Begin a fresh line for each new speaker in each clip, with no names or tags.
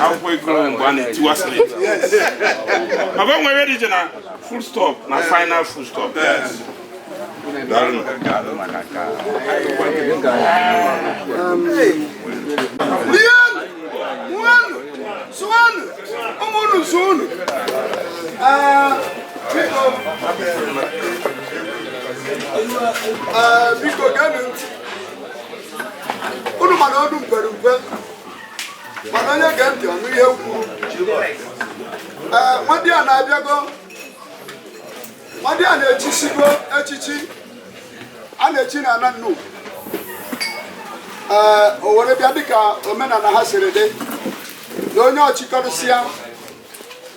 Akwụkwọ ego mgbe a na-etiwa slate. Maka o nwere dị iche na full stop na final full stop. Daalụ.
Rienụ, ṅụọnụ, sụọnụ, ụmụ unu sụọnụ. Ee, biko. Ee, biko geenụ ntị. Unu mana olu mpere mpe, mana onye gee ntị ọnụ ihe m kwuru. Ee, nwadị a na-abịago, nwadị a na-echisigo echichi a na-echi na ana nnu. Ee, o were bịa dịka omenala ha siri dị na onye ọchịkọrịsịa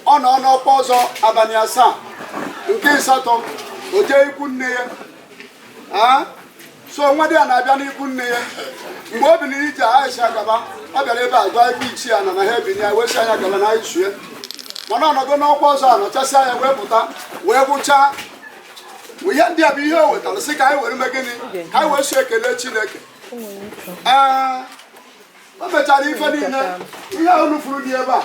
ọ nọ n'ọkwa ọzọ abalị 7 nke asatọ o jee ikwu nne ya. So nwa di ya na-abịa n'ikwu nne ya mgbe o biliri ije Aisha gaba, ọ bịara ebe a gwa ebe ichie ya na na ha ebini ya wee sị anya gaba na anyị sue, mana ọ nọgo n'ọkwa ọzọ anọchasịa ya wee pụta wee gwụchaa. Ihe ndị a bụ ihe o wetara sị ka anyị were mee gịnị, ka anyị wee so ekele Chineke. Ee, o mechara ife niile ihe unu furu dị ebe a.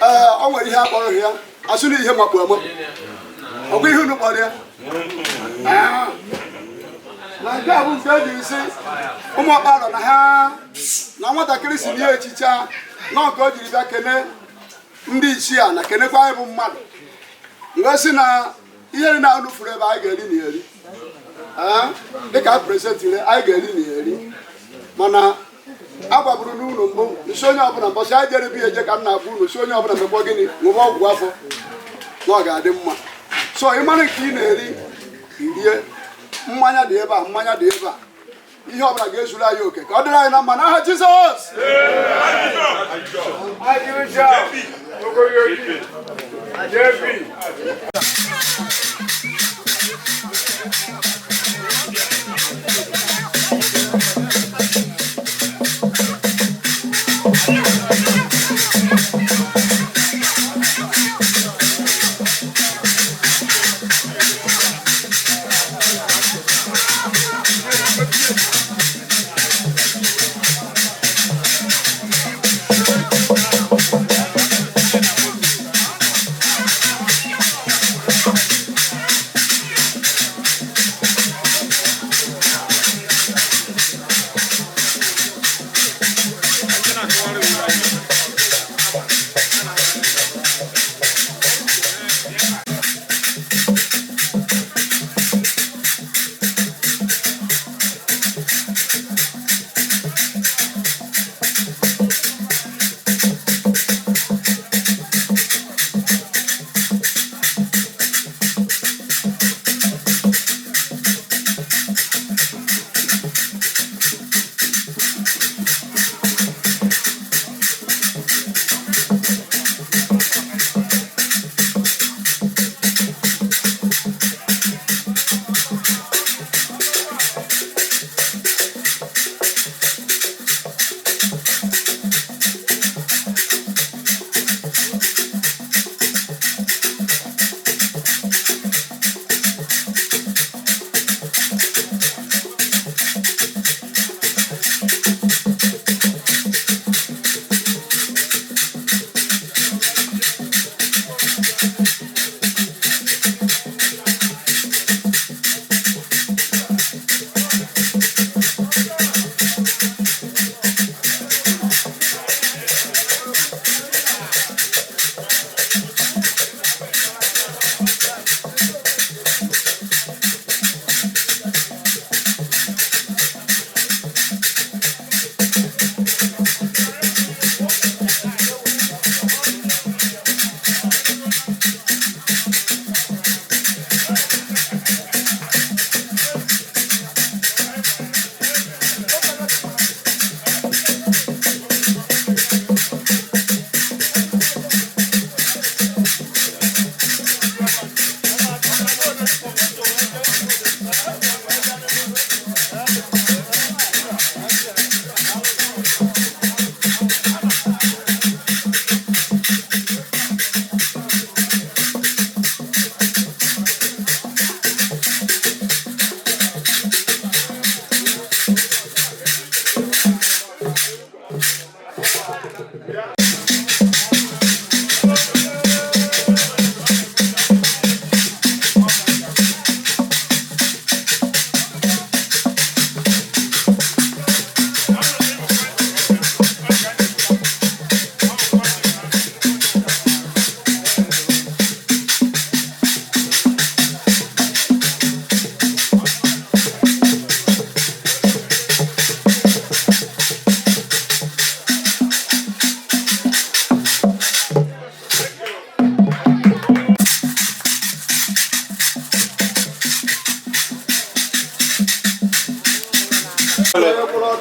Ee, o nwere ihe a kpọrọ ya, asụ na ihe makpu amakpu, ọ bụ ihe unu kpọrọ ya. Na nke a bụ nke e ji sị ụmụ ọkpara na ha na nwatakịrị si n'ihe echicha na nke o jiri bịa kene ndị ichie a na kenekwa anyị bụ mmadụ, wee sị na ihe niile unu furu ebe anyị ga-eri na eri dịka presentịrị anyị ga-eri na eri. Mana agwaburu n'ụlọ mbụ nsi onye ọbụla mbọsị anyị jere bi eje ka m na-agwa unu si onye ọbụla mekwa gịnị, ṅụba ọgwụ afọ na ọ ga-adị mma. So ị mara nke ị na-eri rie, mmanya dị ebe a, mmanya dị ebe a, ihe ọbụla ga-ezuru anyị oke ka ọ dịrị anyị na mma n'aha Jizọs.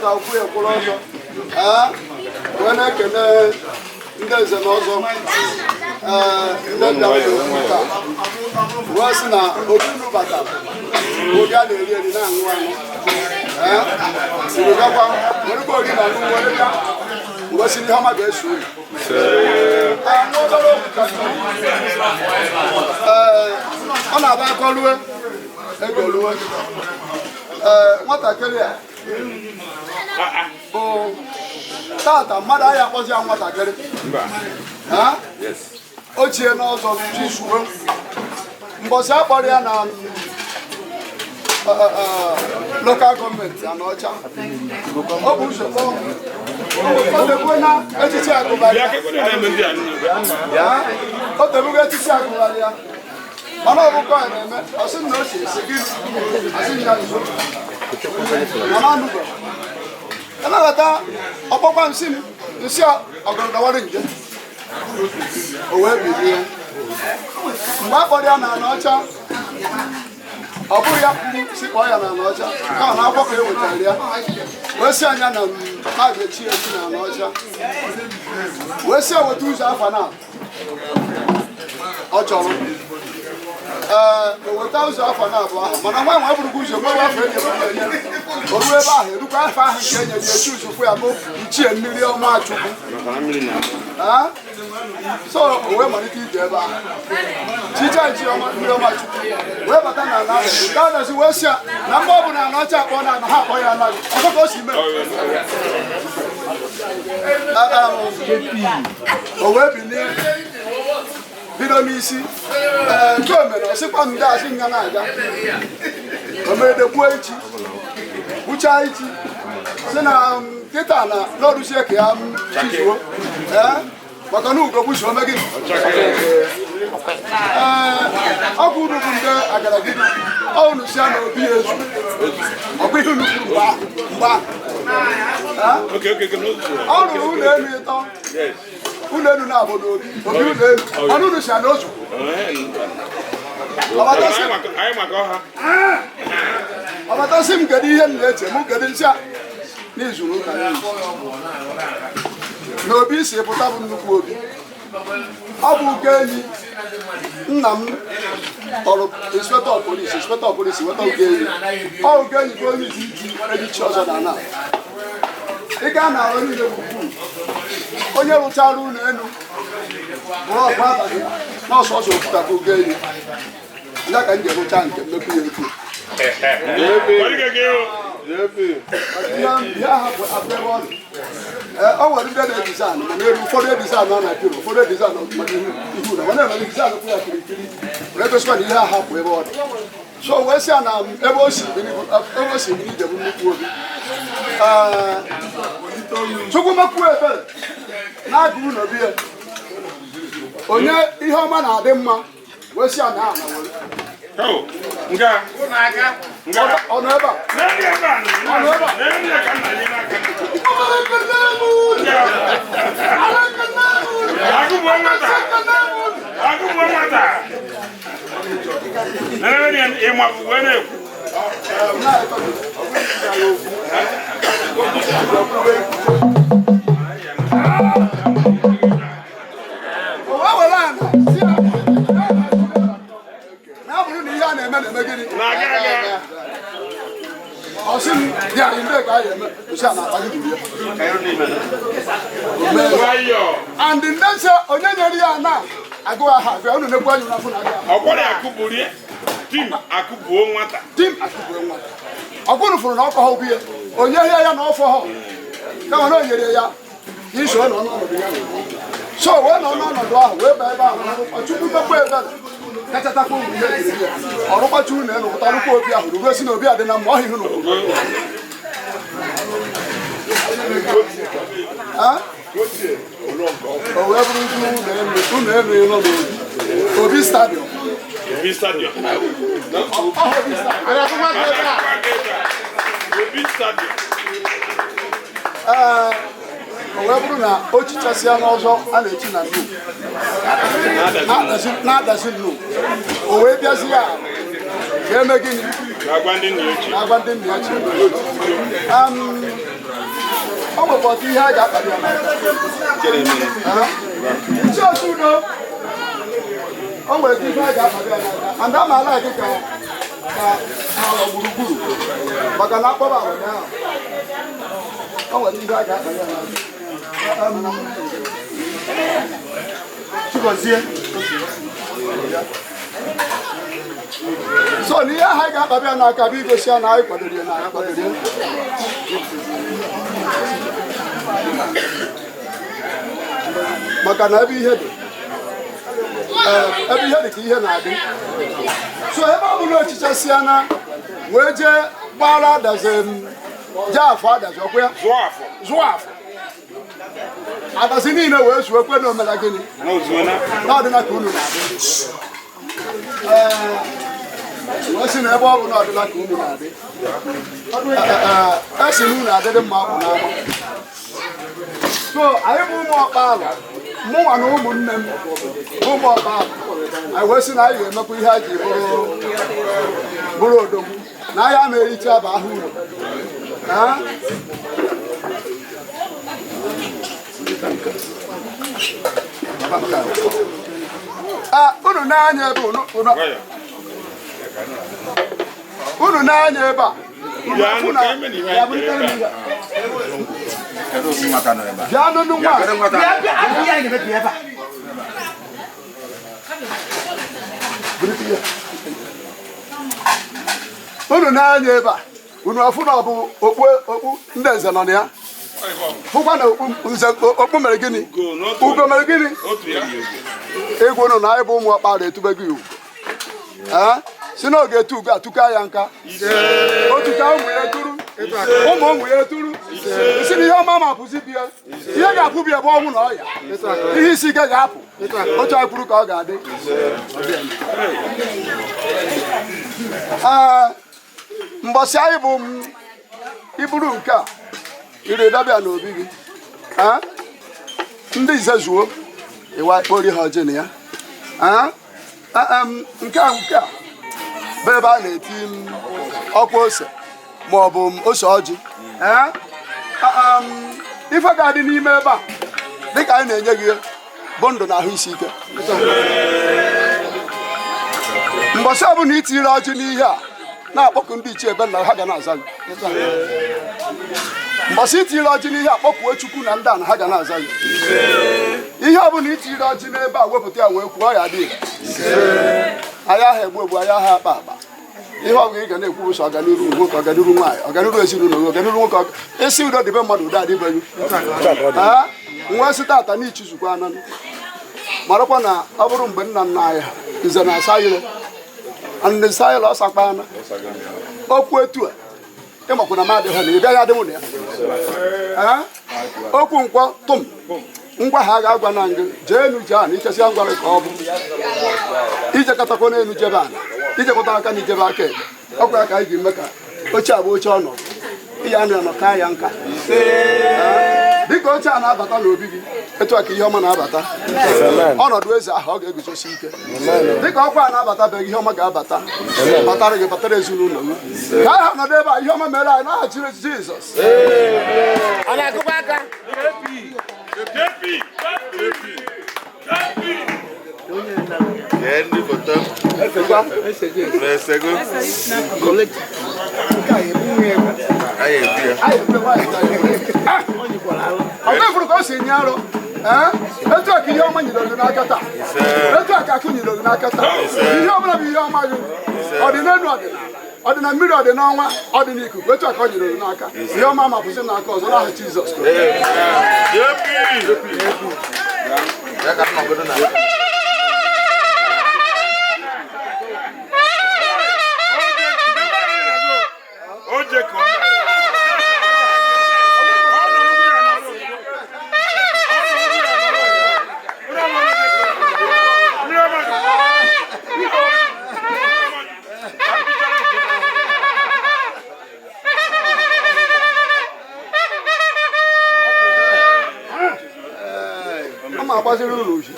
ọtọ, okwu ya kwụrụ ọzọ. Ee, wee na-ekene ndị eze na ọzọ, ee, ndị bịara n'okwu taa, wee sị na obi unu batara, obi a na-eri eri na-aṅụ aṅụ. Ee, unu bịakwa werekwa ori na aṅụ were bịa, wee sị na ihe ọma ga-eso unu. Ee, nwa obere okwu ka m chọrọ. Ee, ọ na-aba akọlue ego lue. Ee, nwatakịrị a bụ tata mmadụ anyị akpọzi ya nwatakịrị. Ha? Ochie n'ọzọ chisuo mbọsị akpọrọ ya na local government Anaọcha, ọ bụ ụzọ kpọọ o tebuo na echichi agụbarị
Bịa kekwe na-eme ndị a niile.
ya, o tebugo echichi agụbarị ya, mana ọ bụkwa ya na-eme ọ sị m na o si esi gị asị m ya nso, mana anụgo anabata ọkpọkwa nsị m nsị ọgọdọwara nje o wee bilie. Mgbe a kpọrọ ya na Anaọcha, ọ bụghị ya kwuru si kpọọ ya na Anaọcha, kama na akwụkwọ ka e wetara ya, wee sị anya na a ga-echi echi na Anaọcha, wee sị eweta ụzọ afa na ọ chọrọ. Ee, o weta ụzọ afọ na abụọ ahụ, mana nwa nwa bụrụkwa ụzọ gbawa afọ enye enye o ruo ebe ahụ, erukwa afọ ahụ nke enyere ya, echi ụzụkwu ya bụ Ichie Mmiri Ọma Chukwu.
Maka na mmiri na
Ah? So o wee malite ije ebe ahụ chicha Ichie ọma Mmiri Ọma Chukwu, wee bata na ala ahụ nke a na-esi, wee sị ya na mgbe ọ bụ na ala ọcha akpọ na ha akpọ ya anaghị ọzọ ka o si mee. Ah, ah, o wee bilie bido n'isi. Ee, nke o mere, ọ sịkwa m ndị asị nga na-aga o mere gbuo ichi, gbuchaa ichi, si na kịta na n'ọrụsie ka ya m chizuo. Ee, maka na ugo gbuzuo ome gịnị. Ee, ọ bụ unu bụ ndị agaragidi, ọ unu si ya na obi ya ezu, ọ bụ ihe unu kwuru mgbe ahụ mgbe ahụ. Ee?
Oke n'otu.
Ọ rụrụ ụlọ elu ịtọ.
Yes.
Ụlọ elu na-abụ n'obi obi ụlọ elu ọnụ unu si ya na ozu.
Anyị maka ọha.
Ọbatasị m, kedu ihe m na-eche mụ, kedu nsị a n'izu ụka n'izu na obi si pụta bụ nnukwu obi. Ọ bụ uke enyi nna m kpọrọ inspector police, inspector police weta uke enyi. Ọ uke enyi ka onye isi iji ejichi ọzọ na ana ị gaa na arụ niile gburugburu, onye rụchara ụlọ elu bụrụ ọgba abalị n'ọsọ ọsọ okwuta ka uke enyi ya ka m ji rụcha nke mmekwu ya ekwu.
Kwalike gị o.
Ihe ahụ abụ ebe ọ dị. Ee, ọ nwere ndị na-edesign, mana elu ụfọdụ edesign na na-apịrị, ụfọdụ edesign maka ihu ihu na mana emere design kwụ ya kirikiri were gosikwa na ihe ahụ hapụ ebe ọ dị. So wee sị ya na ebe o si biri ebe o si biri ije bụ nnukwu obi. Ee, Chukwu mekwuo ebere na-agụ ụlọ bi ya onye ihe ọma na-adị mma, wee sị ya na ana were
Oh, nga. Nga.
Ọ nọ ebe a.
N'elu ebe a nọ. N'elu ya ka m na-enye n'aka. Nga. Agụgbuo nwata. Agụgbuo nwata. N'elu ya ịma bụ wee na-ekwu.
O wee were ana si ya na ọ bụrụ na ihe a na-eme na-eme gịnị?
Na-aga aga.
Ọ sị m dị anyị ndị ka anyị eme osi a na-akpa gị buru ya. O mee.
Nwayọọ.
And ndị nsị onye nyere ya na agụ aha agụ ya, unu na-ekwu anyị n'afọ na-aga aha.
Ọkwọrọ akụburie. Tim akụbuo nwata.
Dim akụgburu nwa ọgụrụ fụrụ na ọkọ ha obi ya onye hịa ya na ọfọ ha, kama na o nyere ya ka iso nọ n'ọnọdụ ya, so wee nọ n'ọnọdụ ahụ wee baa ebe ahụ ọchukwu mekwa ebere kachatakwa ụmụ ihe ejiri ya ọrụkwacha unu elu pụta rụkwa obi ahụ ruo si na obi a dị na mma ọhịa ihu na o wee bụrụ ụlọ elu ụlọ elu ịnọ n'obi obi stadium.
Obi stadium.
Ọ obi stadium.
Obi stadium.
Ee, o wee bụrụ na o chichasịa n'ọzọ a na-echi na nnu na-adazi nnu, o wee bịazi ya ka eme gịnị?
Na-agwa ndị nna ochie.
Na-agwa ndị nna ya chi. O nwekwa ọtụ ihe a ga-akpali ya n'aka. Ichie Osudo, o nwere ike ihe a ga-akpali ya n'aka. And amaala gị ka alọ gburugburu maka na akpọrọ alọ ya ahụ. O nwere ihe a ga-akpali ya n'aka. Chigozie. So na ihe ahụ anyị ga-akpabi ya n'aka bụ igosi ya na anyị kwadoro ya na anyị kwadoro ya. Maka na ebe ihe dị, ebe ihe dị ka ihe na-adị. So ebe ọ bụla ochichasịa na wee jee gbara adazi m jee afọ adazi ọkwa ya zụọ afọ adazi niile wee zuo kwe na omela gịnị na ọdịna ka unu na-adị. Ee, wee sị na ebe ọ bụ na ọdịna ka unu na-adị, esi na unu adịrị mma apụ n'ama. So anyị bụ ụmụ ọkpalụ, mụnwa na ụmụnne m bụ ụmụ ọkpalụ, anyị wee sị na anyị ga-emekwa ihe anyị ji bụrụ odogwu na anyị ama ericha aba ahụ uru. Unu na-anya ebe unu na-anya ebe a bịa nụnụ nwa unu na-anya ebe a unu afụ na ọ bụ okpu okpu ndị nze nọ na ya, fụkwa na okpu mere gịnị, ugo mere gịnị, egwu unu na anyị bụ ụmụ ọkpara etubego ugo. Si n'oge etu ugo atụka ya nka, otuka ụmụ ya eturu, ụmụ ụmụ ya eturu, si na ihe ọma ma apụzi bie, ihe ga-apụ bie bụ ọnwụ na ọya, ihe isi ike ga-apụ, otu anyị kwuru ka ọ ga-adị. Ee, mbọsị anyị bụ iburu nke a iri dọbịa n'obi gị, ndị ize zuo ịwa kpori ha ọjị na ya. Nke a bụ ebe a na-eti ọkwa ose ma ọ bụ ose ọjị. Ife ga-adị n'ime ebe a dịka anyị na-enye gị bụ ndụ na ahụ isi ike. Mbọsị ọbụla itinyere ọjị n'ihe a na-akpọku ndị ichie ebe nna ha ga na-aza gị. Mbọsị itinyere ọjị n'ihe a kpọkuo Chukwu na ndị a na ha ga na-aza gị. Ihe ọbụla itinyere ọjị n'ebe a wepụta ya wee kwuo ọ ya adị ire. Anyị aha egbu egbu, anyị aha akpa akpa. Ihe ọbụla ị ga na-ekwu bụ sọ ọganiru nwoke, ọganiru nwaanyị, ọganiru ezinụlọ gị, ọganiru nwoke, isi udo dịbe mmadụ, udo adịbeghị. Nwa sị tata n'ichizukwa ananụ, marakwa na ọ bụrụ mgbe nna nna anyị ha nze na-asa ire ndị nsa ire ọsakpana okwu etu a ịmakwa na m adịghị na ị bịaghị adịmụ na ya. Okwu nkwọ tụm ngwa ha ga-agwa na ngị jee enu jee ana ichesịa ngwara ka ọ bụ ijekọtakwa n'elu jebe ana ijekọta aka na ijebe aka ekpe ọkwa ya ka anyị ji eme ka oche abụ oche ọnọdụ ihe anụ ya nọ kaa ya nka. Dịka oche a na-abata n'obi gị etu a ka ihe ọma na-abata, ọnọdụ eze ahụ ọ ga-eguzosi ike. Dịka ọkwa a na-abata beghị ihe ọma ga-abata batara gị, batara ezinụlọ gị. Ka anyị ha nọdụ ebe a ihe ọma mere anyị n'aha Jizọs. Ọ bụrụ ka o si nye arụ, etu a ka ihe ọma nyere gị n'aka taa, etu a ka akụ nyere gị n'aka taa. Ihe ọbụla bụ ihe ọma gị, ọ dị n'elu, ọ dị n'ala, ọ dị na mmiri, ọ dị n'ọnwa, ọ dị n'ikuku, etu a ka ọ nyere gị n'aka. Ihe ọma ma pụzi n'aka ọzọ n'aha Jizọs. Agbaziri ụlọ uche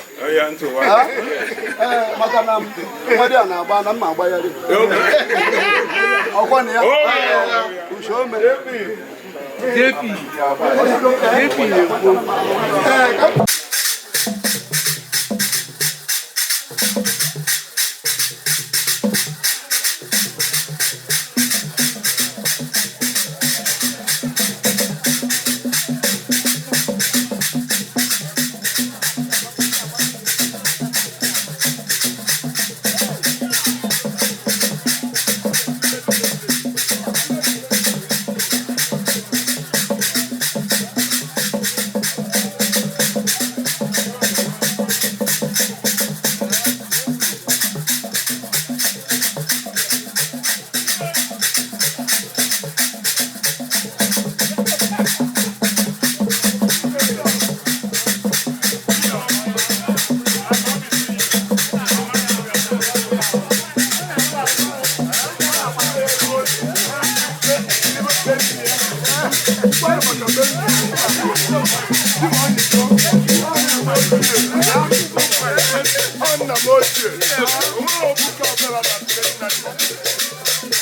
maka na mmadụ a na-agba na mma agbagharị ọkwa na ya uche ome.
JP JP na-ekwu.
Ee.
Nna m ochie, onweghị obuka ọbụla na nne nna m.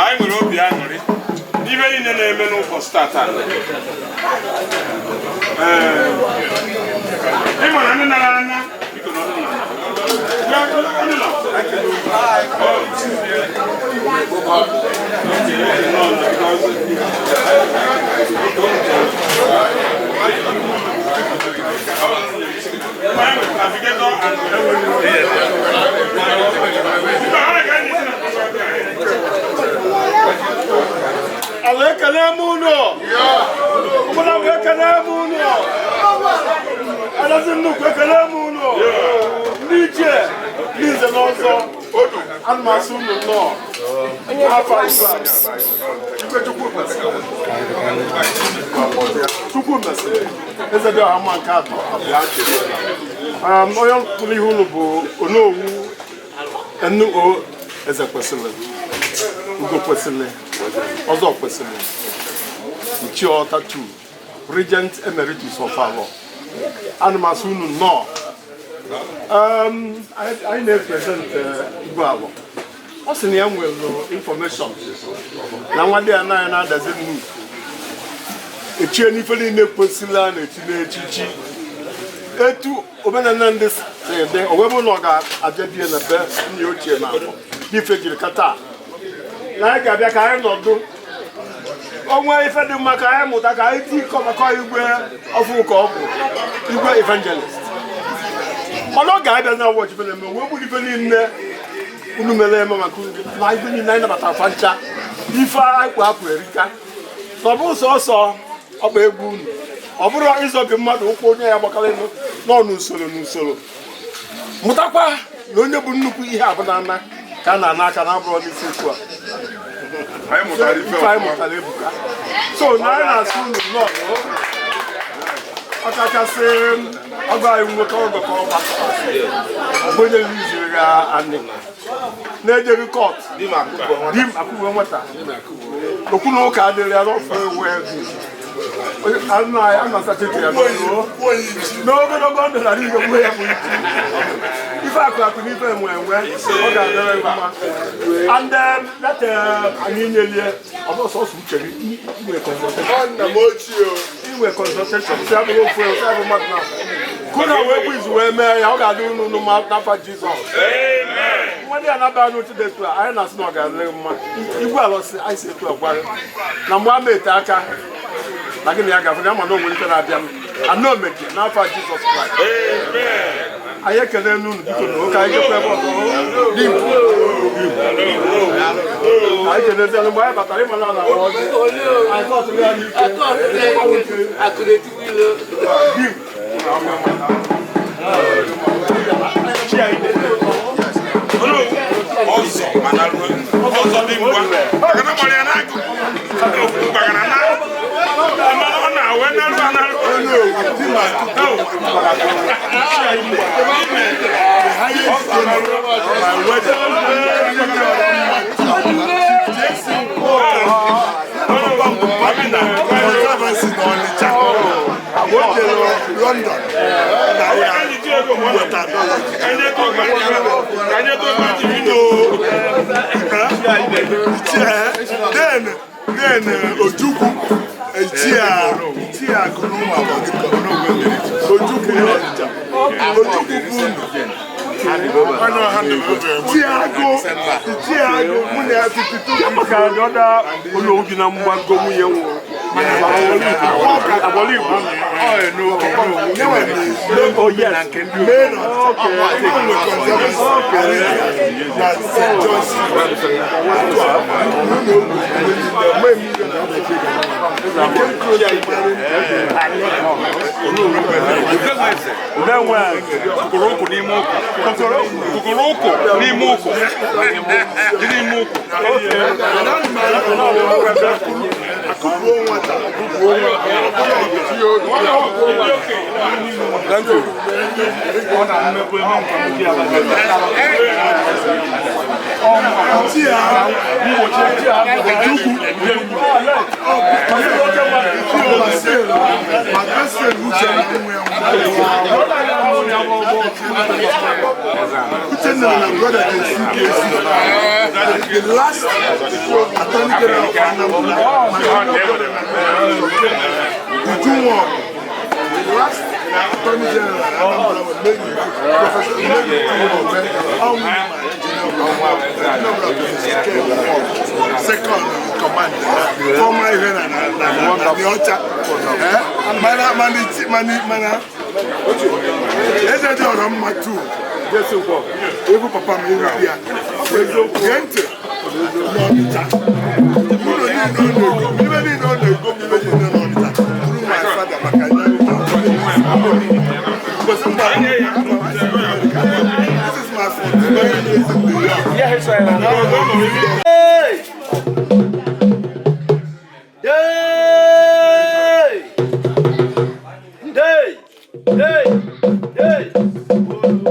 Anyị nwere obi aṅụrị n'ibe niile na-eme n'ụbọchị tata. Ee, ị mara ndị nara anya, biko nọdụ n'ala. Ya, ndị nọ. Oh, okay, no, because-
Ala, ekele m unu. Ụmụnna m, ekele m unu. Ezi nnukwu, ekele m unu. Ndị ichie, ndị nze na ọzọ, ana m asị unu nnọọ n'afọ igwe a. Igwe Chukwu mesịrị, Chukwu mesịrị eze dị ọha mma nke atọ. Onye kwuru ihe unu bụ Onowu N.O. Eze kwesịrị, Ugo kwesịrị, ọzọ kwesịrị, Ichie Ọta 2, Regent Emeritus of Alọ. Ana m asị unu nnọọ. Anyị na-epresent Igwe Alọ. Ọ sị na ya nwere information na nwa dị ya anaghị na-adazi nnukwu echie n'ife niile kwesịrị a na-echi n'echichi etu omenala ndị si dị. O wee bụrụ na ọ ga-abịa bie na be nna ya ochie na afọ n'ife jiri ka taa na anyị ga-abịa ka anyị nọdụ onwe ife dị mma ka anyị mụta, ka anyị tikọ maka igwe ọfụ ka ọ bụ igwe evangelist. Mana ọ ga-abịa na wọchị ife na-eme wee bụrụ ife niile unu mere eme maka unu na ife niile anyị nabatara fa ncha. Ife anyị apụ erika na ọ bụrụ sọsọ ọkpa egwu unu, ọ bụrụ ịzọbi mmadụ ụkwụ, onye ya gbakarịnụ nọ n'usoro n'usoro. Mụtakwa na onye bụ nnukwu ihe abụnana ka a na-ana aka na abụrọ n'isi okwu a.
Anyị mụtara ife.
Ife anyị mụtara ebuka. So na anyị na-asị unu nnọọ, ọkachasị ọgọ anyị nwoke, ọgọ ka ọ gbasara onye iziri ya anị na-ejeghị court di m akwụwe nwata okwu na ụka adịrị ya n'ọfụ ewu ego a na-asacha ya n'ọnụ n'ogologo ndụ na ihe gbuo ya bụ isi ife akụ akụ na ife enwe enwe, ọ ga-adịrị mma. And that anyị nyelie ọ bụ sọsọ uche gị inwe consultation.
Nna m ochie o.
Inwe consultation si abụrụ ofu si abụ mmadụ na kụ na wee bụ izu wee mee ya, ọ ga-adị unu unu mma n'afa Jizọs. Nwa ndị a na-aba n'otu dị etu a, anyị na-asị na ọ ga-adịrị mma. Igwe ala sị anyị si etu a gwa gị na mgbe ama ete aka na gị na ya ga-afụ na ama na o nwere ike na-abịa m anọ omeke n'afa Jizọs Kraịst. Anyị ekele n'unu, biko, na ụka anyị jekwa ebe ọzọ. Anyị kelezianụ mgbe anyị batara ịma na ala ọjị anyị kọtụrụ ya n'ike.
Akụ na-etigbu ilo.
Bim. Chi anyị dị.
Ọzọ mana ruo ọzọ dị ngwa maka na mara ya n'akụkụ maka na mana ọ na-awe n'alụ analụ.
Chi anyị mgba.
Conservancy n'Ọnịcha. O jere London na ya weta dollar.
Ka anyị ego gbaji.
Then Ojukwu Ichie Ichie Akụnụma Ojukwu n'Ọnịcha. Ojukwu bụ unu. Ichie Agụ, Ichie Agụ, mụ na ya 52.
Maka na ọ da ụlọ obi na mgbago nwunye nwụrụ agbọrọ Igbo. Oh yes.
Main Conservancy na St. John's.
Udenwe.
Kokoro ụkwụ n'ime ụkwụ.
Kokoro.
Kokoro ụkwụ n'ime ụkwụ. Dị n'ime ụkwụ.
Akụkụ nwata.
Thank you.
Ichie Ojukwu maka sel uche nwe Uchenna na brother ga-esi ike esi, the last attorney general of Anambra, Ujunwa, the last attorney general of Anambra was made Professor Anambra, Professor Ken second in command, former ihe na na ọcha. Mana mana mana mana eze dị ọrọ mma tu
Jesu kwọ.
Egwu papa m iru ya gee ntị n'Ọnịcha ụlọ niile ọ na-ego m, ibe niile ọ na-ego m, ibe niile n'Ọnịcha through my father maka ya.
Mbọsị mgbe This is my 49 years in New York.
Hey! Hey! Hey! Hey! Hey!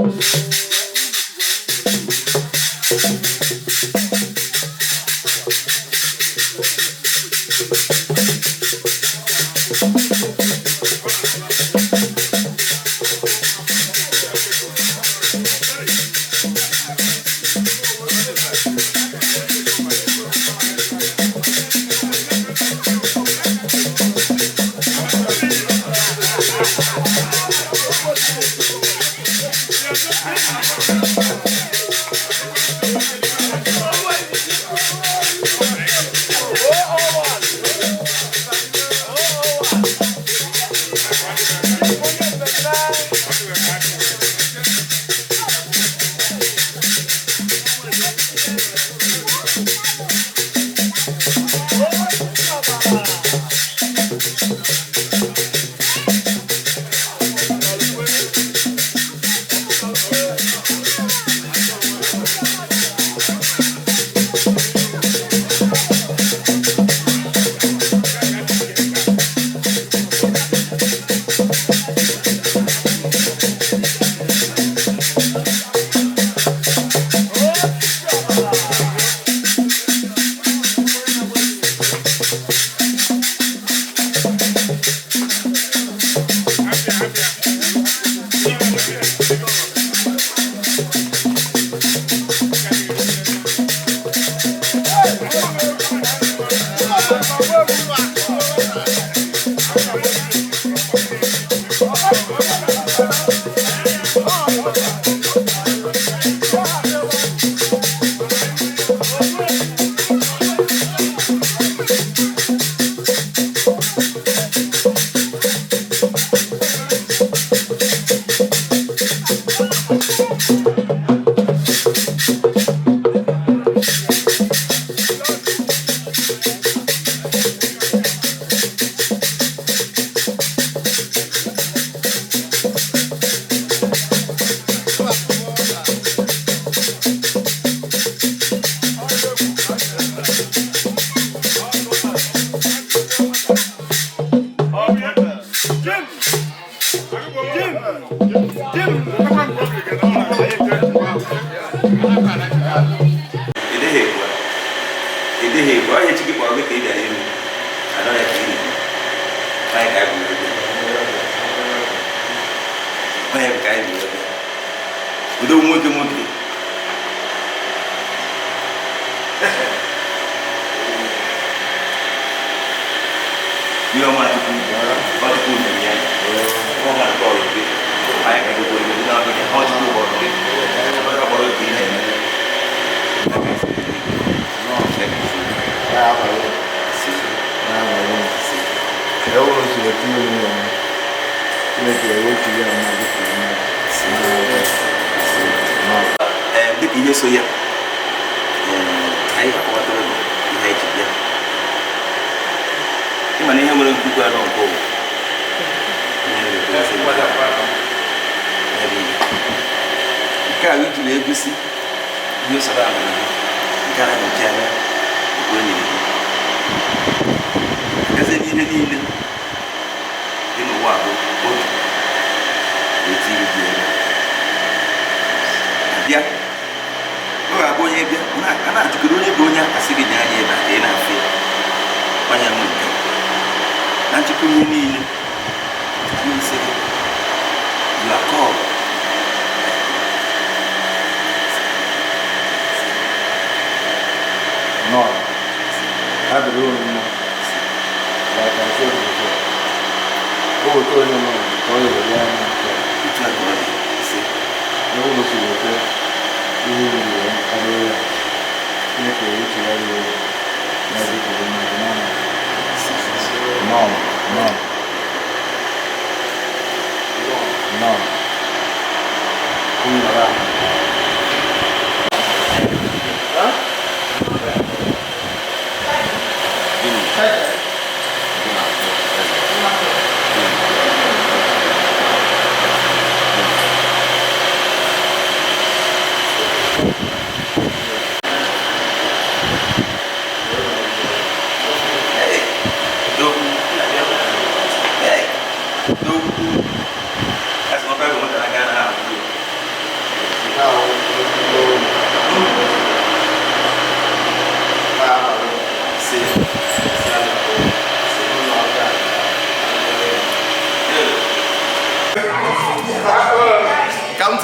Edeghị ekwe, edeghị ekwe, onye chi gị kpọrọ gị ka ị bịara ime anọ ya ka ị na-eme. Onye ka anyị bụ ebe, onye ka anyị bụ ebe udo nwoke nwoke. Ihe ọma Chukwu, ọ Chukwu nyere ya, ọ ma nke ọrụ gị, anyị ka gị ebe na-abịa, ọ Chukwu kpọrọ gị, ọ kpọrọ gị ka ị na-eme. Ee, dịka ihe so ya, ee, anyị ga-akọwatara gị ihe anyị ji bịa. Ịma na ihe nwere nkwukwu anọ nke ụwa. Ihe na-egosi ya bụ ihe. Nke a iji na-egosi ihe usoro amara gị, nke a na-eji anya nke o nyere gị. Agazie n'ihe niile dị n'ụwa bụ obi na-etiri gị ebe. Abịa, ọ ga-abụ onye bịa, a na-ajụkọrọ onye bụ onye asị gị nye anya ebe a ka ị na-afụ ya. Onye nwe nke a. Na nchịkwa ihe niile, anyị sị gị, you are called.
No, adịrị unu mma. Like I said before, o weta onye nọ ka ọ yere ya anya nke a.
Otu a ka ọ dị, sị.
Na ụlọ si weta ihe unu wee karịa ya. Chineke ewechigharị ya ya dịka mmadụ n'ọnụ. No, no. No. Unu nọrọ ala.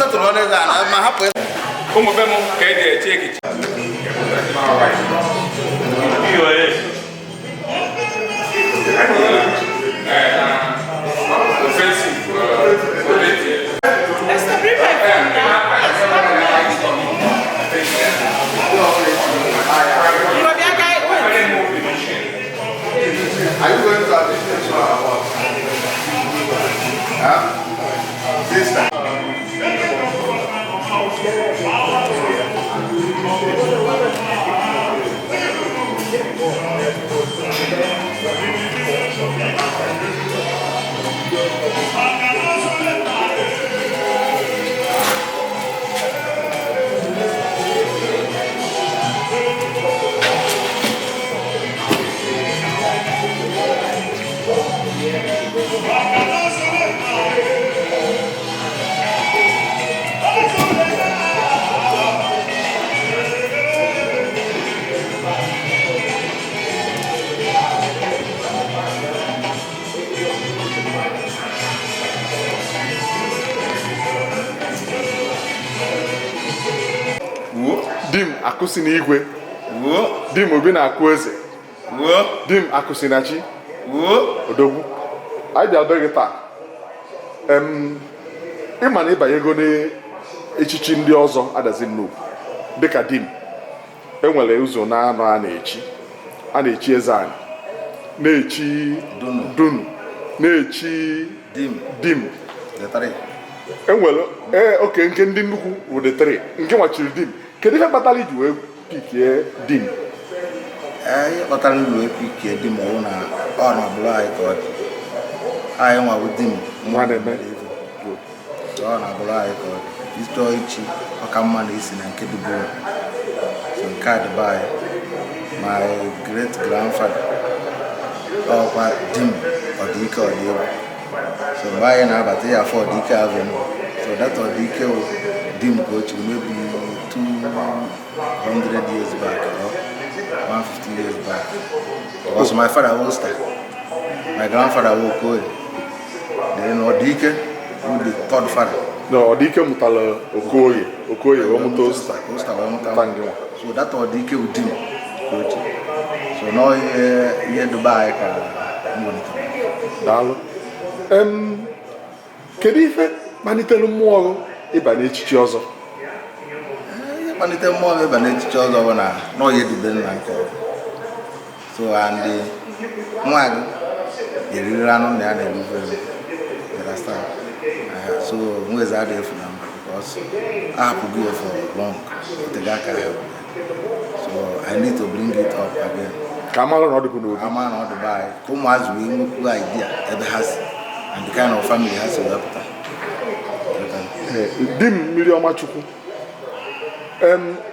Setụrụ ọnụ ego a ma hapụ.
Ụmụ be m ka eji eche echiche. Offensive.
Bring my phone now.
Are you going to administration or what? Huh? Sister.
Di m akụsi n'igwe. Di m obi na-akụ eze. Di m akụsi na chi. Odogwu anyị bịa be gị taa. Ịma na ịbanyego n'echichi ndị ọzọ adazi nnukwu dịka di m enwere ụzọ na-anọ a na-echi, a na-echi eze anyị, na-echi dunu, na-echi dim. Enwere ee oke nke ndị nnukwu wụ the three nke nwachiri dim. Kedu ife kpatara iji wee pikie dim?
Ee, ihe kpatara uru epikie di m ọwụ na ọ na-abụrụ anyị ka ọ dị anyị nwawo di m.
Nwa na-eme.
Ọ na-abụrụ anyị ka ọ dị ịchọọ ichi ọka mma na isi na nke dịbụ. So nke a dịbe anyị, my great grandfather ọkwa di m ọdịike ọdị egwu. So mgbe anyị na-abata ya afọ ọdịike avenue, so that ọdịike wụ di m ka o chiri maybe 200 years back or 150 years back, because my father was star, my grandfather was Okoye, then ọdịike wụ the third father.
Na ọdịike mụtara Okoye, Okoye wee mụta Osta.
Osta wee mụta
Mụta ngị nwa.
So that ọdịike wụ di m ka o chiri. So nọ ihe ihe dụba anyị ka m welitere.
Daalụ. Kedu ife kpalitere mmụọ gị ịba n'echichi ọzọ?
Ihe kpalite mmụọ m ịba n'echiche ọzọ bụ na nọ ihe dube nna nke ọ. So and nwa gị eriri anụ na ya na-erube eru. You understand? So nweze adịghị efu na mba because ahapụgo ya for long, otego aka ahapụ ya. So I need to bring it up again.
Ka a mara na ọ dịbụ n'obi.
Ama na ọ dịbe anyị ka ụmụazị wee nwekwuo idea ebe ha si and the kind of family ha si wee pụta.
Ee, di m mmiri ọma Chukwu.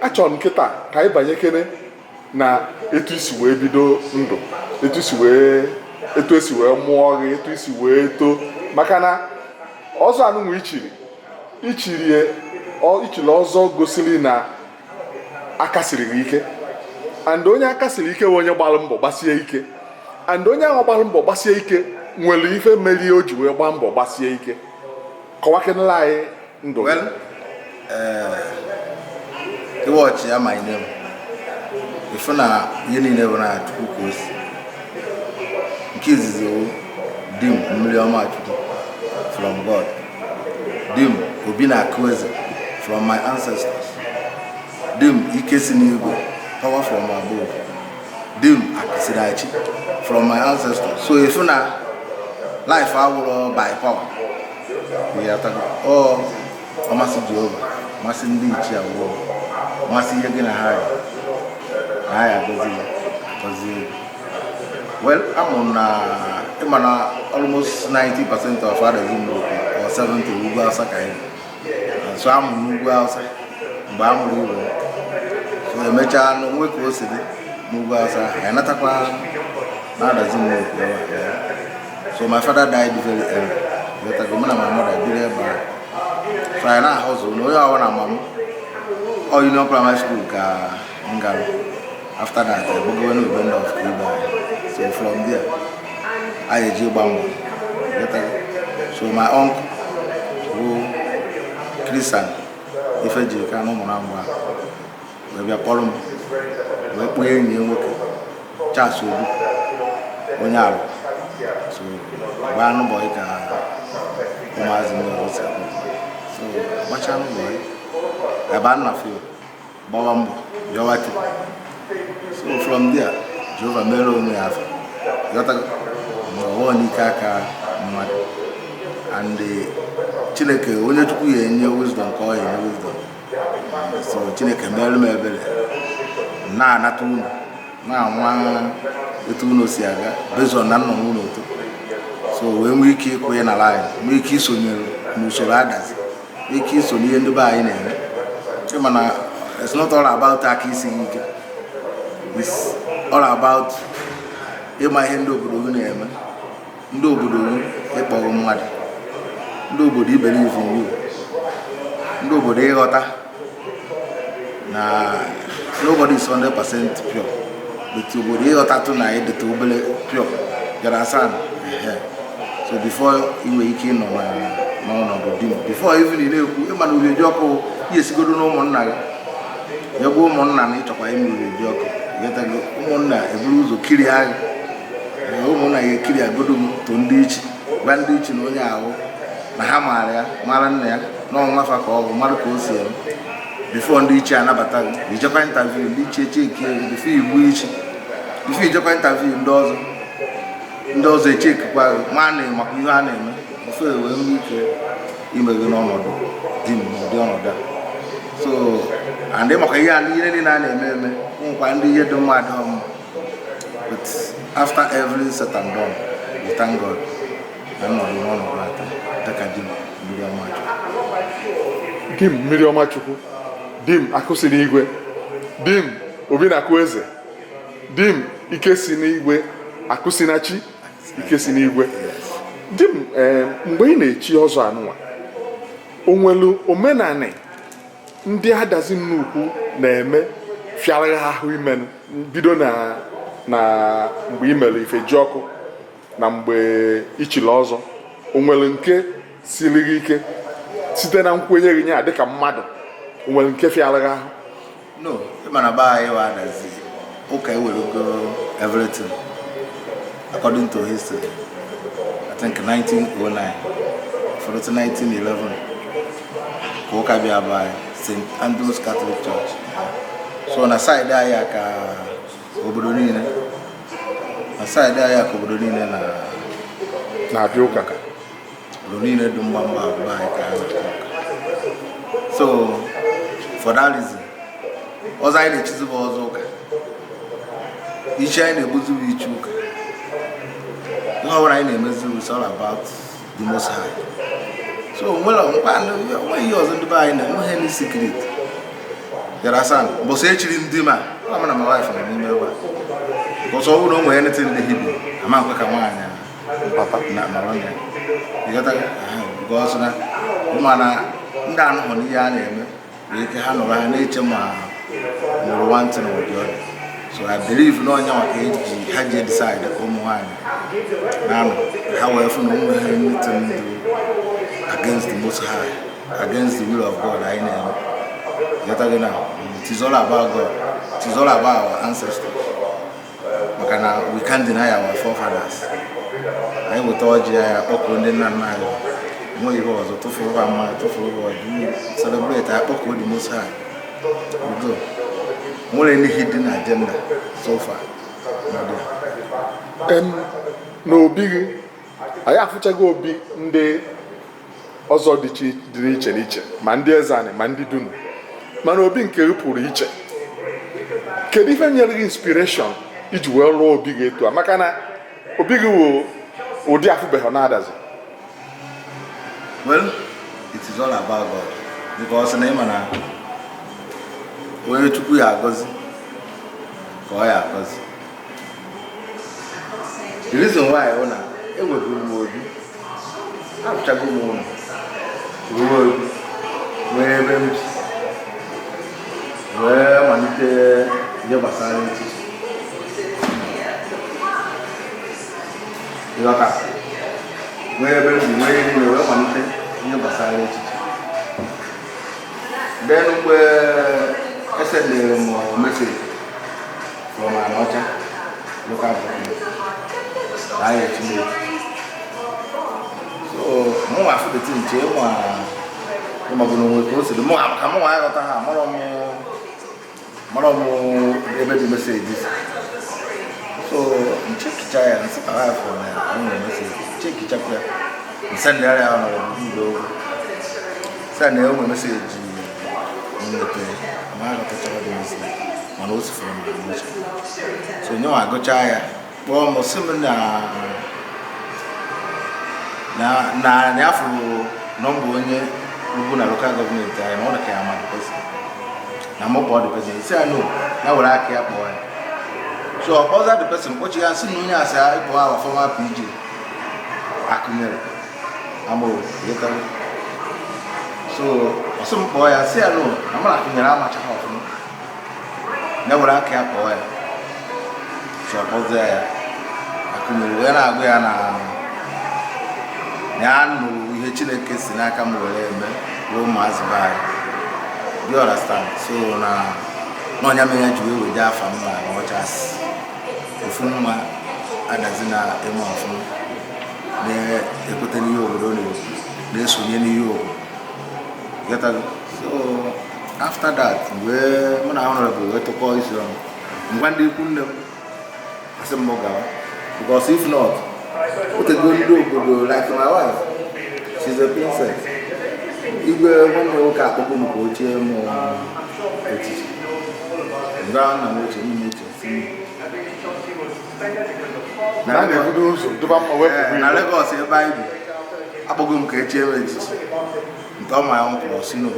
Achọrọ m kịta ka anyị banyekene na etu isi wee bido ndụ, etu isi wee, etu esi wee mụọ gị, etu isi wee too, maka na ọzọ anụnwa ichiri ichirie ichiri ọzọ gosiri na aka siri gị ike, and onye aka siri ike bụ onye gbara mbọ gbasie ike, and onye ahụ gbara mbọ gbasie ike nwere ife merie o ji wee gbaa mbọ gbasie ike. Kọwakenela anyị ndụ gị.
Well, iwọchị ya my name, ịfụ na ihe niile bụ na Chukwu ka o si. Nke izizi wụ di m mmiri ọma Chukwu from God, di m obi na akụ eze from my ancestors, di m ike si n'igwe, power from above, di m akụsirachi from my ancestors. So ịfụ na life awụrụ by power. Ọ ọmasị Jehova, masị ndị ichie abụọ, masị ihe gị na ha yi na ha ya agọzi ya agọzie gị. Well, amụ na ịma na almost 90% of Adazi Nnukwu or 70 ugwu Hausa ka anyị bi. So amụ n'ugwu Hausa mgbe a mụrụ igwe. So emechaa n'onwe ka o si dị n'ugwu Hausa, anyị anatakwa na Adazi Nnukwu ebe a. So my father died very early. Ghọtago, mụ na my mother biri ebe a. So anyị na-ahụzụ na onye ọbụla ma m ọ Union Primary School ka m gara. After that, ebugowe n'Ubendo of ibe anyị. So from there, anyị eji gba mbọ. Ghọtago? So my uncle bụ
Christian Ifejika na ụmụrụ mgba wee bịa kpọrọ m wee kpọọ enyi ya nwoke Charles Obu onye arụ so gbaa n'ụbọchị ka ụmụazị ndị ọzọ si akpọ so gbachaa n'ụbọchị ebe a na fio gbawa mbọ yọwa Chukwu. So from there Jehova mere onwe ya afa ghọtago ma ọ n'ike aka mmadụ and Chineke onye Chukwu ya enye wisdom ka ọ ya enye wisdom. So Chineke mere m ebere na-anata unu na-anwa etu unu si aga based on na nnọ n'ụlọ otu so wee nwee ike ịkwụnye na line, nwee ike isonyere n'usoro adazi, nwee ike iso n'ihe ndị be anyị na-eme. Ịma na it's not all about aka isi ike, it's all about ịma ihe ndị obodo gị na-eme, ndị obodo gị ịkpọrọ mmadụ, ndị obodo i believe in you, ndị obodo ịghọta na nobody is 100% pure, but obodo ịghọtatụ na ịdịtụ obere pure, you understand? So before ị nwere ike ịnọ n'ọnọdụ di m, before even ị na-ekwu ịma na uri ọkụ ihe esigodo na ụmụnna gị ya gwa ụmụnna na ịchọkwa ime uri ọkụ, ịghọtago? Ụmụnna eburu ụzọ kirie agha, ụmụnna ya ekiri agodo m to ndị ichi gwa ndị ichi na onye ahụ na ha maara ya, mara nna ya na ọnwa fa ka ọ bụ mara ka o si eme before ndị ichi anabata gị. Ijekwa interview, ndị ichi echeki gị before igbu ichi, before ijekwa interview ndị ọzọ, ndị ọzọ echekikwa gị ma na maka ihe a na-eme before wee nwee ike ime gị n'ọnọdụ di m n'ụdị ọnọdụ a. So and maka ihe a ihe niile a na-eme eme nwekwa ndị ihe dị mma adịghị mma, but after every said and done, we thank God na nnọdụ n'ọnọdụ ata dịka di m mmiri ọma Chukwu.
Di m mmiri ọma Chukwu, di m akụ si n'igwe, di m obi na-akụ eze, di m ike si n'igwe, akụ si na chi, ike si n'igwe. Di m, ee, mgbe ị na-echi ọzọ anụnwa, o nwelu omenanị ndị adazi nnukwu na-eme fịara ha ahụ imenụ bido na mgbe ị mere ife ji ọkụ na mgbe ichili ọzọ, o nwere nke siri gị ike site na nkwenye gị nya dịka mmadụ, o nwere nke fịara gị ahụ?
No, ịma na be anyị wa adazi ụka ewerego everything. According to history, I think 1909 ụfọdụ sị 1911 ka ụka bịa be anyị, St. Andrews Catholic Church. So na side anyị a ka obodo niile, na side anyị a ka obodo niile na
na-abịa ụka.
Obodo niile dị mgba mgba bụ anyị ka a na-akụ ụka. So for that reason, ọzọ anyị na-echizi bụ ọzọ ụka, ichi anyị na-egbuzi bụ ichi ụka. Ihe ọbụla anyị na-emezi is all about the Most High. So nwere nkwa onwe ihe ọzọ ndị be anyị na-enweghị any secret. You understand? Mbọsị echiri ndị ma ọ ma na my wife nọ n'ime ebe a, because ọ bụrụ na o nwere anything dị hidden, ama nkwe ka nwaanyị
bata
na nọrọ na ya. Ịghọtago? Because na ịma na ndị anụghọ n'ihe a na-eme nwere ike ha nọrọ ha na-eche ma nwụrụ one thing or the other. So I believe na onye nwa ka eji ha ji decide ka ụmụ nwaanyị na-anọ ha wee fụ na ụmụ ha anything dị against the Most High, against the will of God anyị na-eme. Ịghọtago? Na it is all about God, it is all about our ancestors, maka na we can't deny our forefathers. Anyị weta ọjị anyị akpọkuo ndị nna nna anyị, nwe ihe ọzọ tụfuru ha mmanya, tụfuru ha ọjị, we celebrate, anyị kpọkuo the Most High. Udo nwere any hidden agenda so far. Not there.
N'obi gị, anyị afụchago obi ndị ọzọ dị n'iche n'iche, ma ndị eze anị ma ndị dunu, mana obi nke gị pụrụ iche. Kedu ife nyere gị inspiration iji wee rụọ obi gị etu a? Maka na obi gị wụ ụdị afụbeghị na-adazi.
Well, it is all about God, because na ịma na onye Chukwu ya agọzi ka ọ ya agọzi. The reason why bụ na enweburu m obi, arụchago m ụlọ, ruo obi nwee ebe m bi wee malite ihe gbasara echichi, ịghọta? Nwee ebe m bi, nwee ihe niile, wee malite ihe gbasara echichi. Then mgbe esendere m message from Anaọcha local government na ahịa Chineke, so mụ nwa afụ the thing, chee nwa ịmabụ na onwe ka o siri mụ maka mụ nwa aghọta ha. Mara m ebe dị message si, so nchekicha ya, nsị ka ha fụrụ na o nwere message. Chekichakwa ya, nsendịara ya ọnọrọ igwe okwu sị na enwe message m nwetara, ma aghọtachara dị message, mana o si from Anaọcha. So nye nwa agụcha ya, kpọọ m, sị m na ya fụrụ nọmba onye ugwu na local government anyị, na ọ dị ka ya ama the person, na mụ kpọọ the person. Si ya no, ya were aka ya kpọọ ya. So ọ kpọza the person, kpọchi ya, sị na onye asị ịkpọ awa former PG Akụnyere amụrụ yetago. So ọ sị m kpọọ ya, sị ya no, na mụ na Akụnyere amachaghị ọfụma, ya were aka ya kpọọ ya. So ọ kpọzie ya, Akụnyere wee na-agụ ya na ya nụrụ ihe Chineke si n'aka m were eme ruo ụmụazị be anyị. Do you understand? So na n'ọnya mere ya ji wee weje afa m na ọchasị ofu nwa adazi na eme ọfụma, na-ekweta n'ihe obodo na-ekwu, na-esonye n'ihe obodo. Ghọtago? So after that, wee mụ na honorable wee tụkọọ isi ọnụ, ngwa ndị ikwu nne m asị m gawa, because if not, otego ndị obodo, like my wife, she's a princess. Igwe nwanne nwoke akpọgo m ka o chie m echichi. Ngwa, nna m ochie, nna m ochie si m
Na a na-ebudo ụzọ dụba mma wepụ.
Na Lagos ebe anyị bi, akpọgo m ka echie m echichi nke ọ ma ya nkwụrụ si no.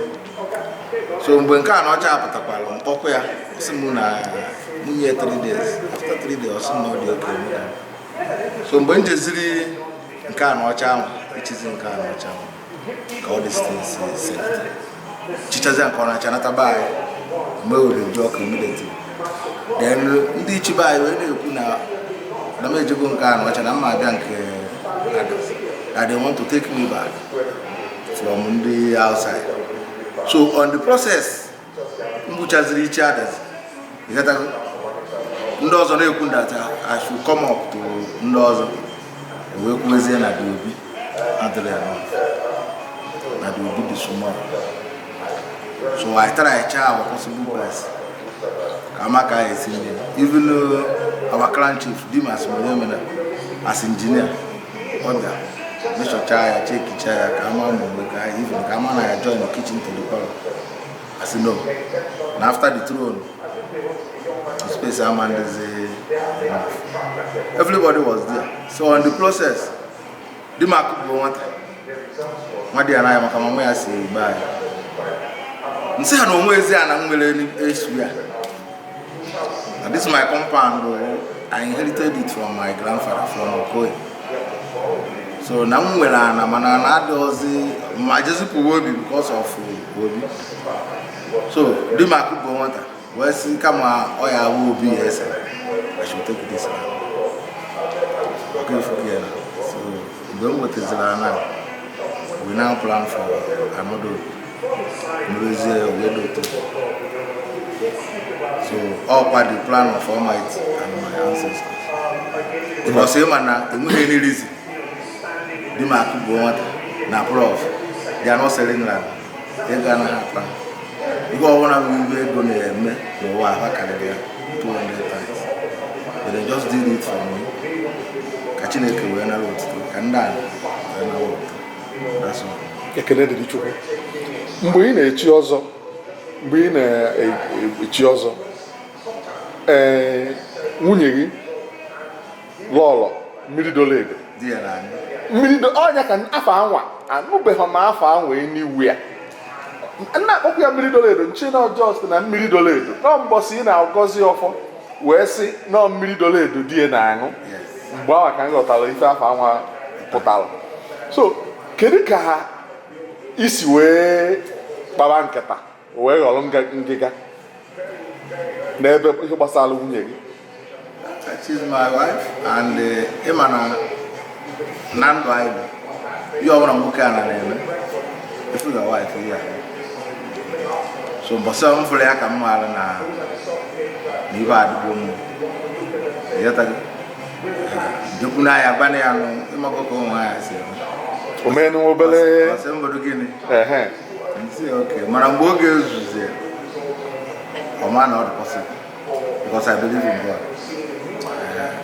So mgbe nke a na ọcha pụtakwara, mkpọkwa ya, sị m na nwunye 3 days, after 3 days, ọ sị m na ọ dị oke eme. So mgbe m jeziri nke a na ọcha ahụ, echizi nke a na ọcha ahụ ka ọ dị selite chichazia nke ọ na-acha nata be anyị, mgbe were ji ọkụ immediately. Then ndị ichi be anyị wee na-ekwu na m ejego nke a na ọcha, na mma abịa nke Adams, that they want to take me back from ndị outside. So on the process m gbuchaziri ichi Adams, ịghọtago? Ndị ọzọ na-ekwu that I should come up to ndị ọzọ wee kwuezie na the obi adịrị enough, na the obi dị small. So I try our possible best ka ama ka anyị esi ndị, even our clan chief Dimas Monyemena as engineer, ọ bịa meshọcha ya, chekicha ya, ka ama ma mgbe ka even ka ama na ya join the kitchen to the parlour. I say no, na after the throne, the space ama ndịzi enough. Everybody was there. So on the process, di m akụgbuo nwata nwa dị ya n'anya maka mama ya si be anyị, nsị ha na onwe ezi a na m nwere esu ya na this my compound oh, I inherited it from my grandfather from Okoye. So na m nwere ana, mana na adịghịzi ma jezipụwa obi because of obi. So di m akụgbuo nwata wee sị kama ọ ya awụ obi ya ese, I should take this land. Ọka efughị ya na. So mgbe m wetaziri ana, we now plan for another obi, merezie ya wee dị ụtọ. So ọkwa the plan of Almighty and my ancestors, because ịma na enweghị any reason di m akụgbuo nwata na prof, they are not selling land. Ego anaghị akpa ihe ọbụla bụ ibe ego na-eme n'ụwa, ha karịrị ya 200 times, but they just did it for me ka Chineke wee nara otuto, ka ndị a wee nara otuto. That's all.
Ekele dịrị Chukwu. Mgbe ị na-echi ọzọ, mgbe ị na-echi ọzọ, ee, nwunye gị lọlọ mmiri dolo edo.
Di ya na anyị.
Mmiri do ọnya ka afọ anwa anụbeghị m afọ anwa eniwu ya nna akpọkwa ya mmiri dolo edo, nche na ọjọọ sị na mmiri dolo edo nọ mbọsị ị na-agọzi ọfọ wee sị nọ mmiri dolo edo di ya na-aṅụ. Mgbe ahụ ka m ghọtara ife afọ anwa pụtara. So kedu ka ha isi wee kpaba nkata wee ghọrọ ngịga n'ebe ihe gbasara nwunye gị?
She's my wife and ịma na na ndụ anyị bụ ihe ọbụla nwoke a na-eme efu your wife ya. So mbọsị m fụrụ ya ka m maara na na ibe adịgbo mma. Ịghọtago? Jekwu n'ahịa gbana ya nụ ịmakọ ka ụmụ nwaanyị si eme.
Omenu obele.
Ọsị mbodo gịnị?
Ehe.
Nsị oke mana mgbe oge ezuzie ọ ma na ọ dị possible because I believe in God.